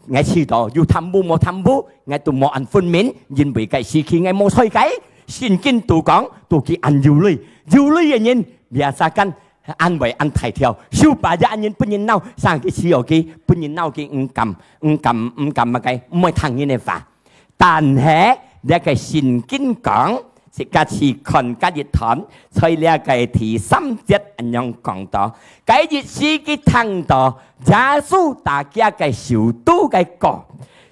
𠊎試著有貪污無貪污，𠊎都無恁分明，因為該時期𠊎無在該。聖經都講，都佢恁有鐳，有鐳个人biasakan恁會恁大條，收巴掌个人分人惱，生佢試著佢分人惱佢毋敢，毋敢，毋敢麼个，毋會聽人个話。但係這个聖經講， 自家試看該一段，在這个第三節恁樣講到，該一時佢聽到耶穌打厥个首都个歌，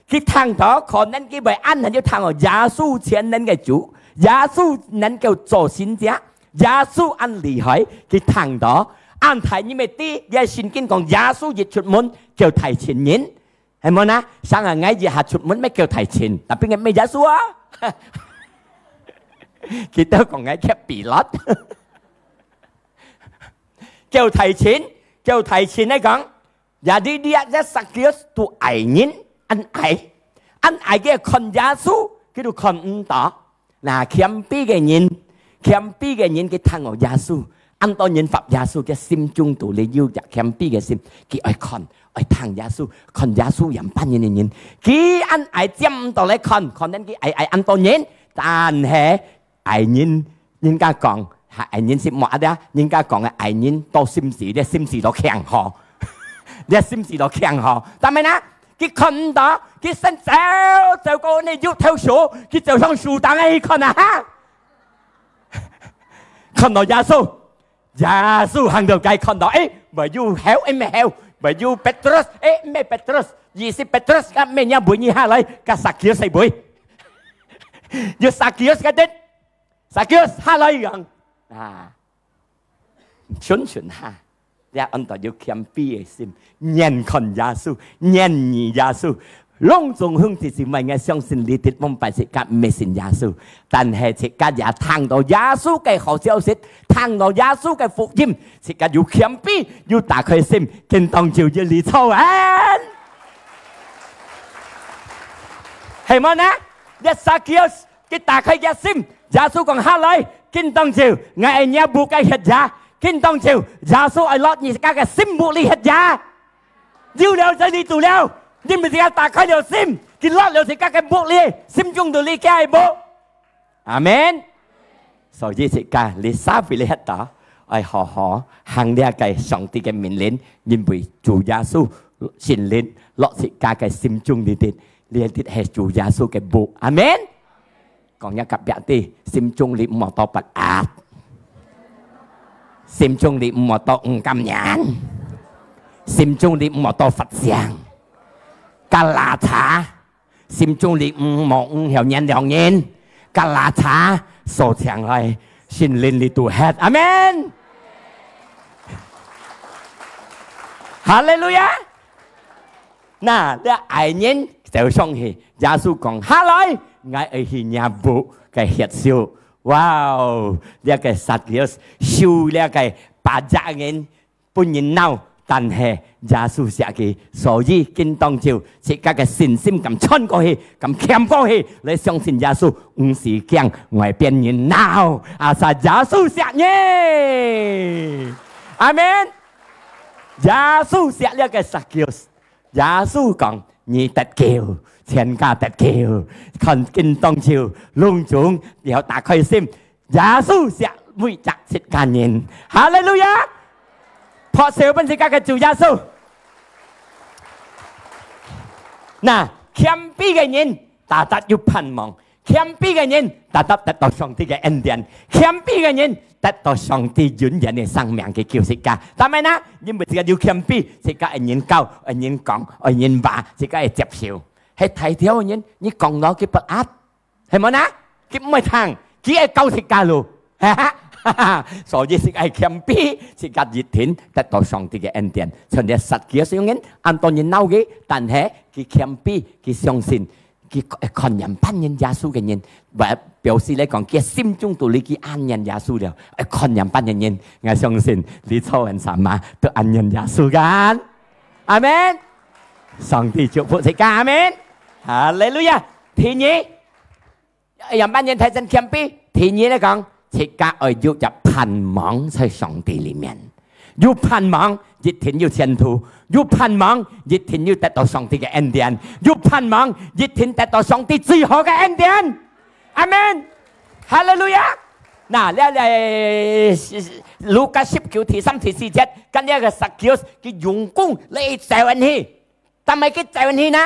佢聽到可能佢會恁難就聽到耶穌全能个主，耶穌能夠做神蹟，耶穌恁厲害，佢聽到，恁大人乜知，這聖經講耶穌一出門，叫大群人， 係無呢？生啊，𠊎一下出門乜叫大群，tapi𠊎乜耶穌啊。佢兜講𠊎係pilot。叫大群，叫大群來講，jadi這，這撒該都矮人，恁矮，恁矮个看耶穌，佢都看毋到。 那謙卑个人，謙卑个人佢聽哦耶穌，恁多人發耶穌，佢心中肚裡有隻謙卑个心，佢愛看，愛聽耶穌，看耶穌仰般形个人。佢恁矮佔毋到來看，可能佢矮矮恁多人，但係矮人，人家講，矮人係麼个啊？人家講个矮人多心事，這心事都強吼，這心事都強吼。但係呢， 佢看毋到，佢先走，走過該日頭樹，佢走上樹頂个去看啊，哈！看到耶穌，耶穌行到該看到，誒，毋係有猴，誒，毋係猴，毋係有Petrus，誒，毋係Petrus，意思Petrus，甲咩人會你下來，甲撒該細妹。有撒該个的，撒該下來講，啊，順順哈，這安到有謙卑个心，眼看耶穌，願意耶穌， 攏總兄弟姊妹，𠊎相信你兜往擺自家毋係信耶穌，但係自家也聽到耶穌个好消息，聽到耶穌个福音，自家有謙卑，有打開心，今當晝有你坐穩。係無呢？這撒該佢打開佢心，耶穌講：「下來，今當晝，𠊎愛若屋个歇夜。」今當晝，耶穌愛落你自家个心屋裡歇夜。 有了在你肚了，你毋係自家打開了心，佢落了自家个屋裡，心中肚裡个係無？阿門。所以自家，你社會裡歇到，愛好好行這个上帝个命令，因為主耶穌聖靈落自家个心中裡底，這底係主耶穌个屋。阿門。 講一隔壁知，心中裡毋好多不安，心中裡毋好多毋甘願，心中裡毋好多發想，加拉茶，心中裡毋好毋曉原諒人，加拉茶，所請來，聖靈裡肚歇。阿門。哈利路亞！ 那，這矮人走上去，耶穌講：「下來，𠊎愛去若屋个歇宿。」哇哦，這个撒該受這个巴結人，分人惱，但係耶穌惜佢，所以今當晝自家个信心敢穿過去，敢徛過去，來相信耶穌，毋使驚外邊人惱，asal耶穌惜你。阿門。耶穌惜這个撒該。 耶穌講：「你得救，全家得救。」看今當晝，攏總要打開心，耶穌惜每隻自家人。哈利路亞！拍手分自家个主耶穌。那，謙卑个人，大大有盼望。 謙卑个人，大大得到上帝个恩典。謙卑个人，得到上帝永遠个生命个救贖家。但係呢，因為自家有謙卑，自家愛人教，愛人講，愛人話，自家愛接受。係大條个人，你講到佢不壓，係無呢？佢毋會聽，佢愛教自家路。所以自家愛謙卑，自家一定得到上帝个恩典。像這撒該个人，恁多人惱佢，但係佢謙卑，佢相信， 佢看仰般人耶穌个人，表示來講，佢心中肚裡佢恁仰耶穌了，愛看仰般个人。𠊎相信你坐穩sama都恁仰耶穌个。阿門。上帝祝福自家，阿門。哈利路亞。第二，仰般人大聲謙卑？第二來講，自家愛有隻盼望在上帝裡面。 有盼望，一定有前途；有盼望，一定有得到上帝个恩典；有盼望，一定得到上帝最好个恩典。阿門。哈利路亞。那，這，這，Lukas十九第三、第四節，跟這个撒該，佢用功來走人去。 但係佢走去呢，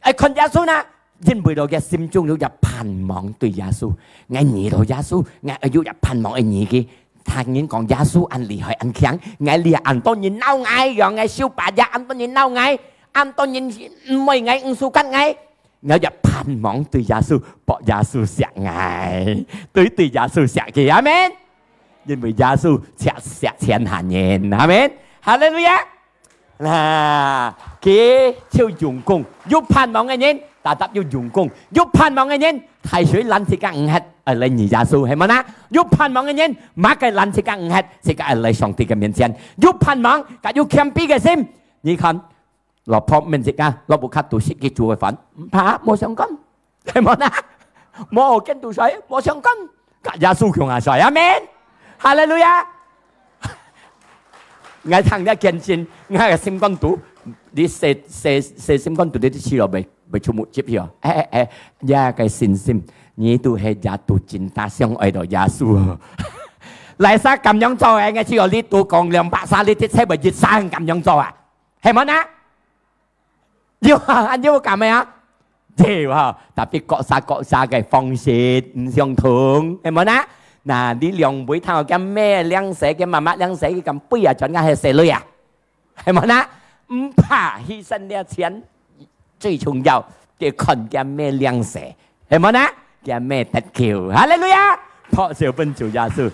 愛看耶穌呢，因為到佢心中有隻盼望對耶穌。𠊎遇到耶穌，𠊎愛有隻盼望愛遇佢。聽人講耶穌恁厲害恁強，𠊎這恁多人惱𠊎，講𠊎受巴結，恁多人惱𠊎，恁多人毋愛𠊎，毋suka𠊎。𠊎有隻盼望對耶穌，博耶穌惜𠊎，對，對耶穌惜佢。阿門。 因為耶穌惜，惜全下人。阿門。哈利路亞。那，佢就用功，有盼望个人，tetap有用功；有盼望个人，大水攔自家毋核，愛來遇耶穌，係無呢？有盼望个人，麼个攔自家毋核，自家愛來上帝个面前。有盼望，佮有謙卑个心。你看， 老婆問自家，老婆較多食佢煮个飯，毋怕，無相干，係無呢？無見到水，無相干，佮耶穌共下水，阿門。哈利路亞。𠊎聽了見證，𠊎个心肝肚，你洗，洗，洗心肝肚，你都試了未，未出目汁去哦。哎，哎，哎，這个信心，你都係也都真大相愛到耶穌哦。來，啥咁樣做？哎，𠊎試了，你都講兩百三，你的車會一生咁樣做啊？ 係無呢？有啊，恁有感个啊？有啊，tapi各儕各儕个方式毋相同，係無呢？那，你兩位聽到佢姆領洗，佢媽媽領洗，佢敢飛啊，轉个係洗鐳啊？係無呢？毋怕犧牲這錢，最重要，佢看佢姆領洗，係無呢？佢姆得救。哈利路亞！拍手分主耶穌。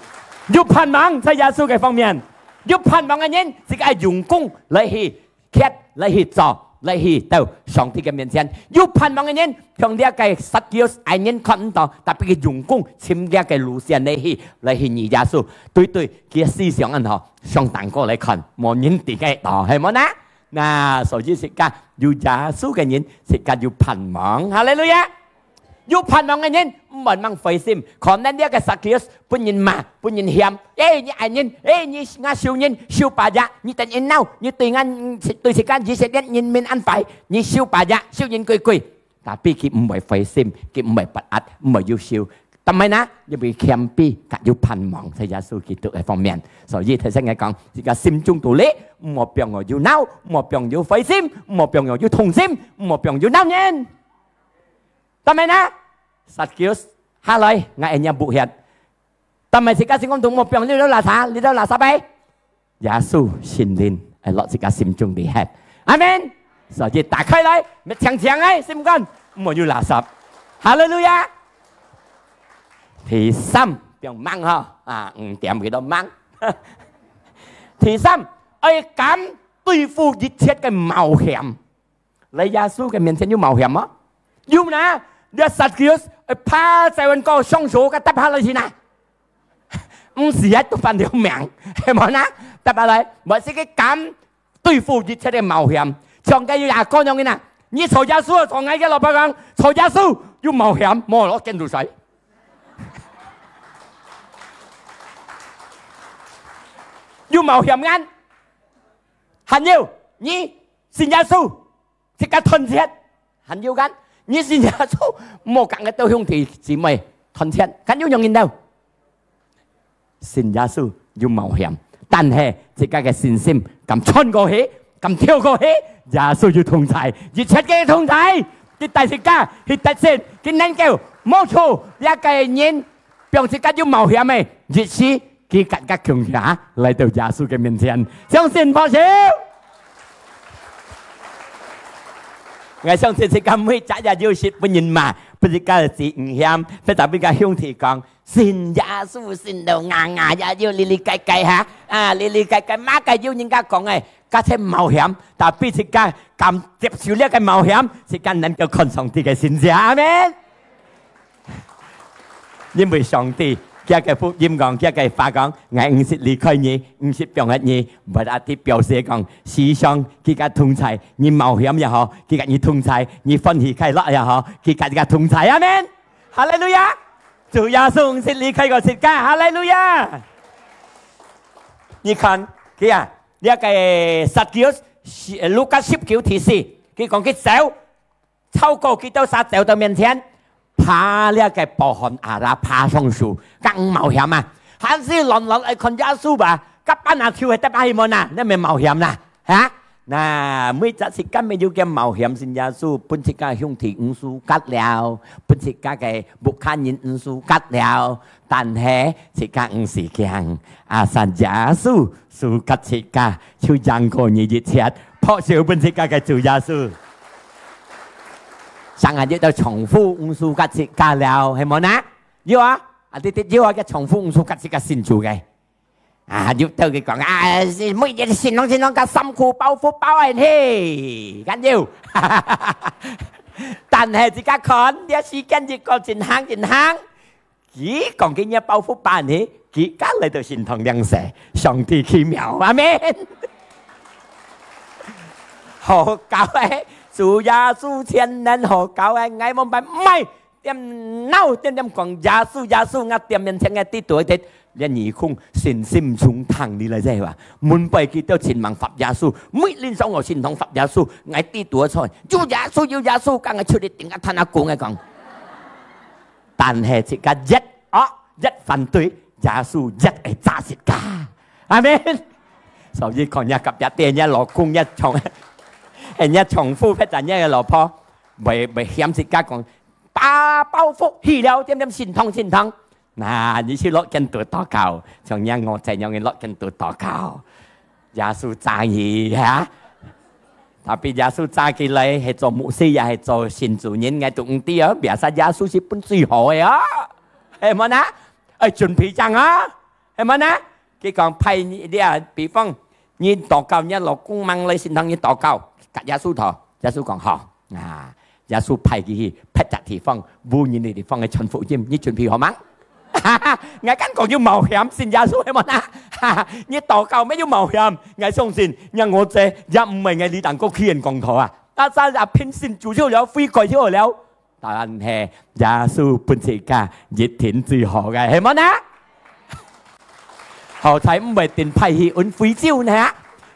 有盼望在耶穌个方面，有盼望个人，自家用功來去 決來去做，來去到上帝个面前。有盼望个人，像這个撒該亞，外人看毋到，tapi佢用功尋這个路線來去，來去認耶穌。對對，佢个思想恁好，上頂高來看，無人知个道，係無呢？那所以自家有耶穌个人，自家有盼望。哈利路亞！ 有盼望个人，毋會吂灰心。可能這个撒該亞分人罵，分人嫌。誒，你恁樣，誒，你𠊎收人，收百隻，你等人惱，你對𠊎，對自家以色列人民恁壞，你收百隻，收人貴貴。Tapi佢毋會灰心，佢毋會不安，毋會憂愁。Tapi呢，因為謙卑，佢有盼望在耶穌基督个方面。所以提醒𠊎講，自家心中肚裡，毋好放有憂惱，毋好放有灰心，毋好放有憂痛心，毋好放有惱人。 Tapi呢，撒該亞下來，𠊎愛若補血。Tapi自家心中肚莫放這兜垃圾，這兜垃圾个。耶穌聖靈愛落自家心中裡歇。阿門。所以打開來，愛淨淨个心肝，莫有垃圾。哈利路亞！第三，放猛吼，啊，五點幾多猛。第三，愛敢對付一切个冒險。 來耶穌个面前有冒險無？有呢，這撒該亞，誒，怕在阮高上手个搭下來是哪？毋係啊，都半條命，係無呢？搭下來，毋係佢敢對付一切个冒險。像該有一個人呢，你坐耶穌，坐𠊎个老婆講，坐耶穌有冒險，無落跟住誰？有冒險啊！還有，你信耶穌， 自家團結，還有間，你信耶穌，莫講个兜兄弟姊妹團結，還有樣人兜。信耶穌有冒險，但係自家个信心敢穿過去，敢跳過去，耶穌有同在，一切个同在，佢帶自家去得勝，佢能夠無錯，這个人 放自家有冒險个日子，佢甲个共下來到耶穌个面前，相信無少。𠊎相信自家每隻也有時分人罵，分自家个姊妹嫌，或者分个兄弟講，信耶穌信到牙牙也有哩哩改改哈，啊，哩哩改改，麼个有人家講个，加切冒險，tapi自家敢接受這个冒險，自家能夠看上帝个神蹟。阿門。 因為上帝，佢个福音講，佢个話講，𠊎毋識離開你，毋識放忒你，berarti表示講，時常佢个同在，你冒險也好，佢个你同在，你歡喜快樂也好，佢个你个同在，阿門。哈利路亞！主耶穌毋識離開過自家，哈利路亞！你看，佢啊，這个撒該，Lukas十九第四，佢講佢走， 超過佢兜儕走到面前，爬這个伯罕Ara，爬上樹，更冒險啊！還係亂亂愛看耶穌吧，甲班啊就係得阿希門啊，你咪冒險啦，哈？那每隻自家乜有个冒險信耶穌，分自家兄弟毋suka了，分自家个屋下人毋suka了，但係自家毋使驚，啊，上耶穌suka自家，就贏過你一切，拍手分自家个主耶穌。 成日有兜丈夫毋suka自家了，係無呢？有啊，啊，你，你有啊，个丈夫毋suka自家信主个。啊，有兜佢講，啊，係每日信仰信仰，甲衫褲包袱包恁去，敢有？但係自家看，這時間一個真行真行， 佢講佢若包袱辦起，佢甲來到聖堂領洗，上帝奇妙，阿門。好搞誒，主耶穌全能好搞誒，𠊎無辦法，毋係，點鬧，點點講耶穌，耶穌，𠊎店面前个地圖一跌，連耳空信心從聽你來這話，門背佢兜親民發耶穌，每日上我聖堂發耶穌，𠊎地圖出，有耶穌，有耶穌，剛剛出去頂个攤啊講誒講。 但係自家越惡，越反對，耶穌越會抓自家。阿門。所以看若隔壁，若老公，若丈，若丈夫，或者若个老婆，會，會嫌自家講，把包袱去了，點點聖堂，聖堂。那你去落間肚禱告，像若我這樣个落間肚禱告，耶穌抓你哈。Tapi耶穌抓佢來，係做牧師也係做神主人，𠊎都毋知啊。Biasa耶穌係分最好个啊，係無呢？愛準備正啊，係無呢？佢講派你，你啊，比方你禱告，你老公吂來聖堂，你禱告，甲耶穌討，耶穌講好啊。 耶穌派佢去別隻地方，無人个地方去傳福音，你準備好吂？𠊎敢講有冒險，信耶穌係無啦？你禱告乜有冒險，𠊎相信，若我這也毋係𠊎這當个企人講道啊。但係啊，憑信主就了，悔改就好了。但係耶穌分自家一定最好个，係無啦？好彩毋會定派去搵非洲呢，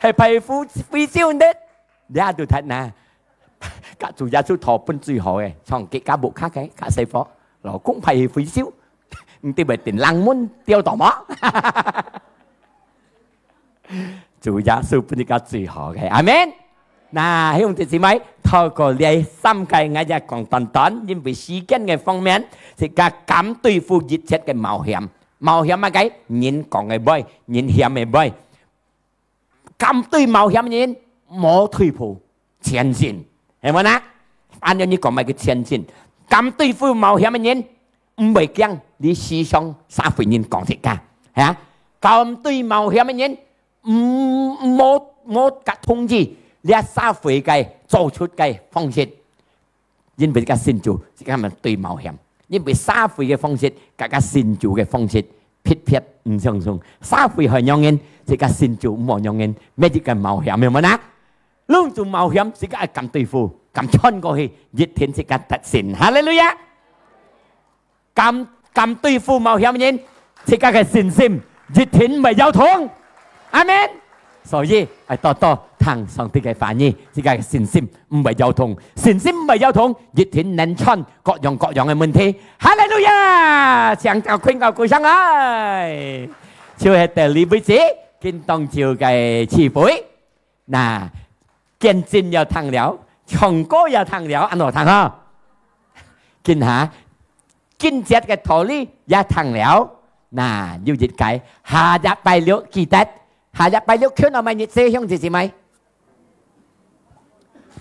係派非，非洲呢，這都忒難。 甲主耶穌討分最好个，像佢家屋下个，較細伙，老公派去非洲，毋知會定冷門掉到無？主耶穌分你个最好个，阿門。那兄弟姊妹，透過這三個，𠊎也講短短，因為時間个方面，自家敢對付一切个冒險。冒險麼个？人講个話，人嫌个話。 敢對冒險个人，無退步，前進，係無呢？恁樣你講麼个前進？敢對付冒險个人，毋會驚，你時常社會人講自家，哈？敢對冒險个人，毋，無，無甲同意，這社會个做出个方式。 因為自家信主，自家毋對冒險。因為社會个方式，甲自家信主个方式，別別毋相同。社會好讓人，自家信主毋好讓人，乜一個冒險，明白嗎？攏總冒險，自家愛敢對付，敢穿過去，一定自家得勝。哈利路亞！敢，敢對付冒險个人， 自家个信心一定毋會搖動。阿門。所以，愛多多聽上帝个話語，自家个信心毋會搖動。信心毋會搖動，一定能穿各樣各樣个問題。哈利路亞！請教困教鼓掌來。就係到這為止，今當晝个聚會。 那，見證也聽了，唱歌也聽了，恁好聽哈？今下，經節个道理也聽了。那，有一個，下禮拜六記得，下禮拜六看到麼日子，兄弟姊妹？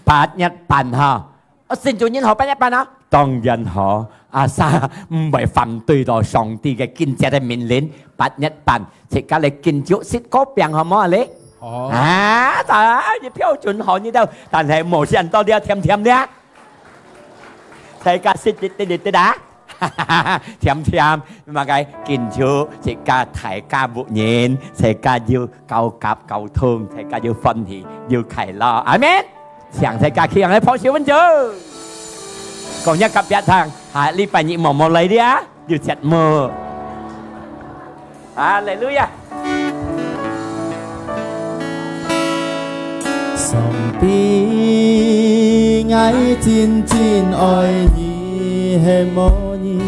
八月半哈。 哦，信主人好八月半啊？當然好，asal毋會反對到上帝个經節个命令，八月半，自家來敬酒食糕餅好無啊咧？好。啊，咋，你標準好，你都，但係無想到你要甜甜的啊。大家食得，得，得，得啊。甜甜，麼个敬酒，自家大家屋人，自家有 交合交通，大家有歡喜，有快樂。阿門。請大家企起來，拍手分主。講一個別堂，下禮拜日無，無來了，有節目。哈利路亞。上帝，𠊎真真愛你，係無你，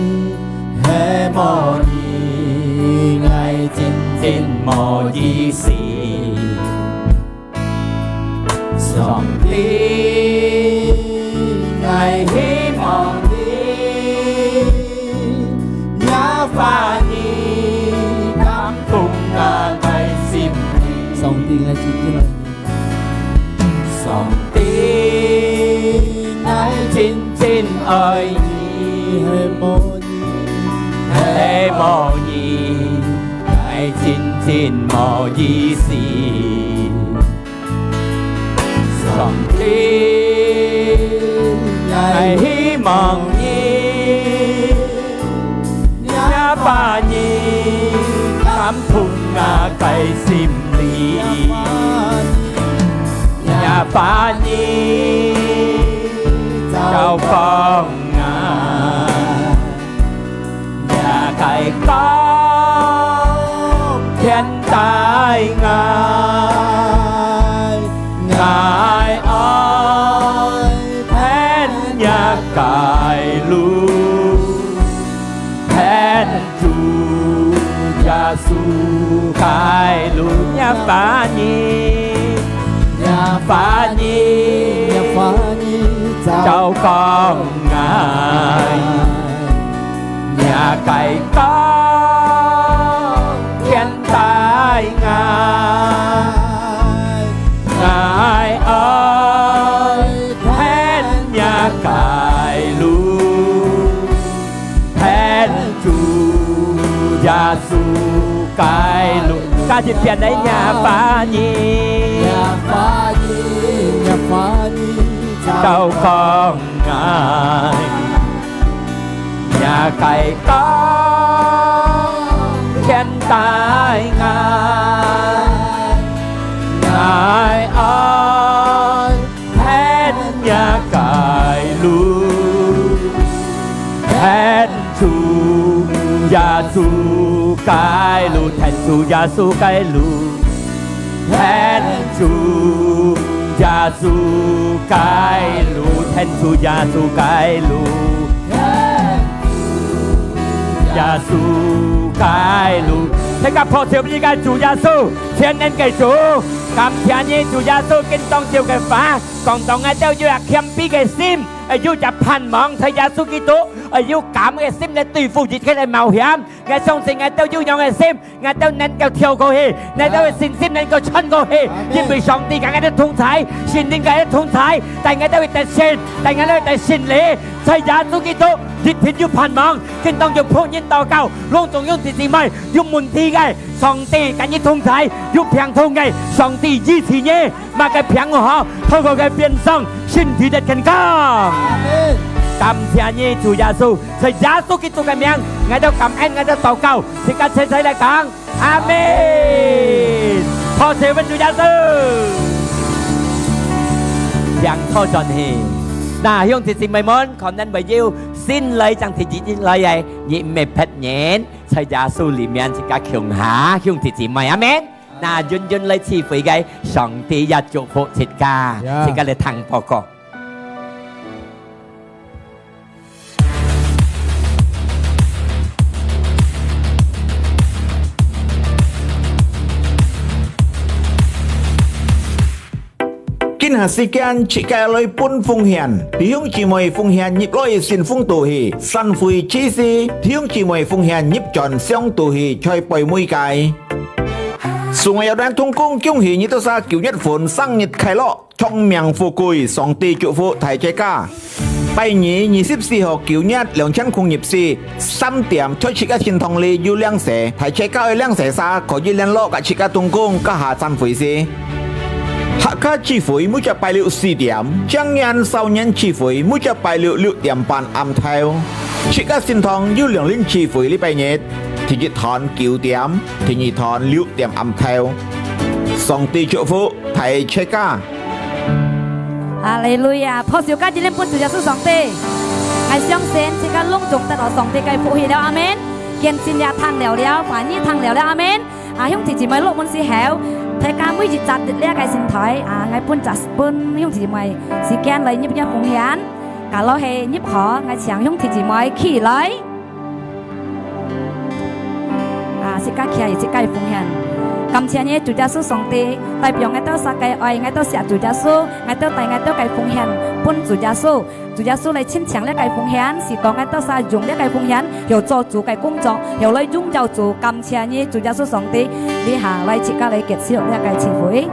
係無你，𠊎真真無意思。 上帝，𠊎希望你，若話語感動𠊎个心裡。上帝，𠊎真真愛你。上帝，𠊎真真愛你。係無你，係無你，𠊎真真無意思。 上帝，𠊎希望你，若話語感動𠊎个心裡，若話語照光𠊎。 若个光牽帶𠊎，𠊎愛跈若个路，跈主耶穌个路。若話語，若話語，若話語照光𠊎。 若个光耶穌个路，加一遍來，若話語，若話語，若話語，照光𠊎，若个光牽帶𠊎，𠊎愛 跈若个路，跈主耶穌个路，跈主耶穌个路，跈主耶穌个路，跈主耶穌个路，耶穌个路。大家拍手分你个主耶穌，全能个主，感謝你，主耶穌，今當晝个話。 講到𠊎兜有一謙卑个心，愛有一盼望在耶穌基督，愛有敢个心來對付一切个冒險。𠊎相信𠊎兜有樣个心，𠊎兜能夠跳過去，𠊎兜个信心能夠穿過去，阿們。因為上帝佮𠊎兜同在，聖靈佮𠊎兜同在，帶𠊎兜去得勝，帶𠊎兜去得勝利。在耶穌基督一定有盼望，今當晝有僕人禱告，攏總兄弟姊妹有問題个，上帝佮你同在，有病痛个，上帝醫治你。 麼个病好，透過佢个鞭傷，身體得健康。阿們。感謝你，主耶穌，在耶穌基督个名，𠊎兜感恩，𠊎兜禱告，自家齊齊來講，阿們。拍手分主耶穌。病好轉去。那兄弟姊妹們，可能會有新來，正第一日來个，你毋係別人，在耶穌裡面自家共下，兄弟姊妹，阿們。 那諄諄來聚會个，上帝也祝福自家，呀。自家來聽報告。 今下時間自家來分奉獻，弟兄姊妹奉獻入來信封肚去，散會之時，弟兄姊妹奉獻入轉箱肚去，在背尾个。所有人同工恭喜你兜儕九月份生日快樂，長命富貴，上帝祝福大齊家。 拜二二十四號九月兩千空二四，三點在自家聖堂裡有領洗，大齊家愛領洗儕可以聯絡佮自家同工，該下散會時。客家聚會每隻拜六四點，青年少年聚會每隻拜六六點半暗頭。自家聖堂有兩輪聚會禮拜日，第一堂九點，第二堂六點暗頭。上帝祝福大齊家。 哈利路亞！拍手加一輪分主耶穌上帝。𠊎相信自家攏總得到上帝个福氣了，阿們。見證也聽了了，話語聽了了，阿們。啊，兄弟姊妹，落門時候，大家每一隻佇這个聖台，啊，𠊎分隻，分兄弟姊妹時間來入一奉獻。假如係入好，𠊎請兄弟姊妹起來。 啊，自家徛起，自家奉獻。感謝你，主耶穌上帝，代表𠊎兜儕个愛，𠊎兜惜主耶穌，𠊎兜帶𠊎兜个奉獻分主耶穌。主耶穌來清淨這个奉獻，使到𠊎兜儕用這个奉獻，曉做主个工作，曉來榮耀主。感謝你，主耶穌上帝，這下來自家來結束這个聚會。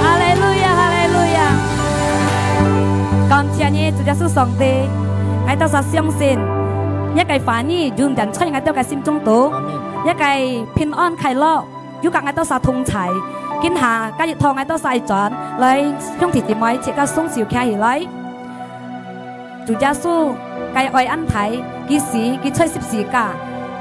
哈利路亞，哈利路亞！感謝你，主耶穌上帝，𠊎兜儕相信，你个話語永遠在𠊎兜个心中肚。阿們。一个平安快樂，有甲𠊎兜儕同在。今下，今日同𠊎兜儕轉來，兄弟姊妹，自家雙手擎起來。主耶穌，佢愛恁大，佢死，佢在十字架，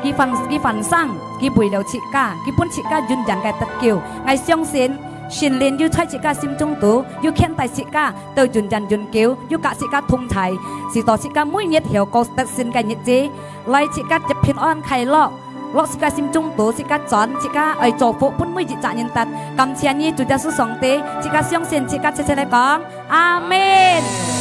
佢翻，佢翻生，佢為了自家，佢分自家永遠个得救。𠊎相信，聖靈有在自家心中肚，有牽帶自家到永遠永久，有甲自家同在，使到自家每日曉過得勝个日子。 來自家接平安快樂，落自家心中肚，自家轉，自家愛祝福分每一隻人得。感謝你，主耶穌上帝，自家相信，自家切切來講，阿門。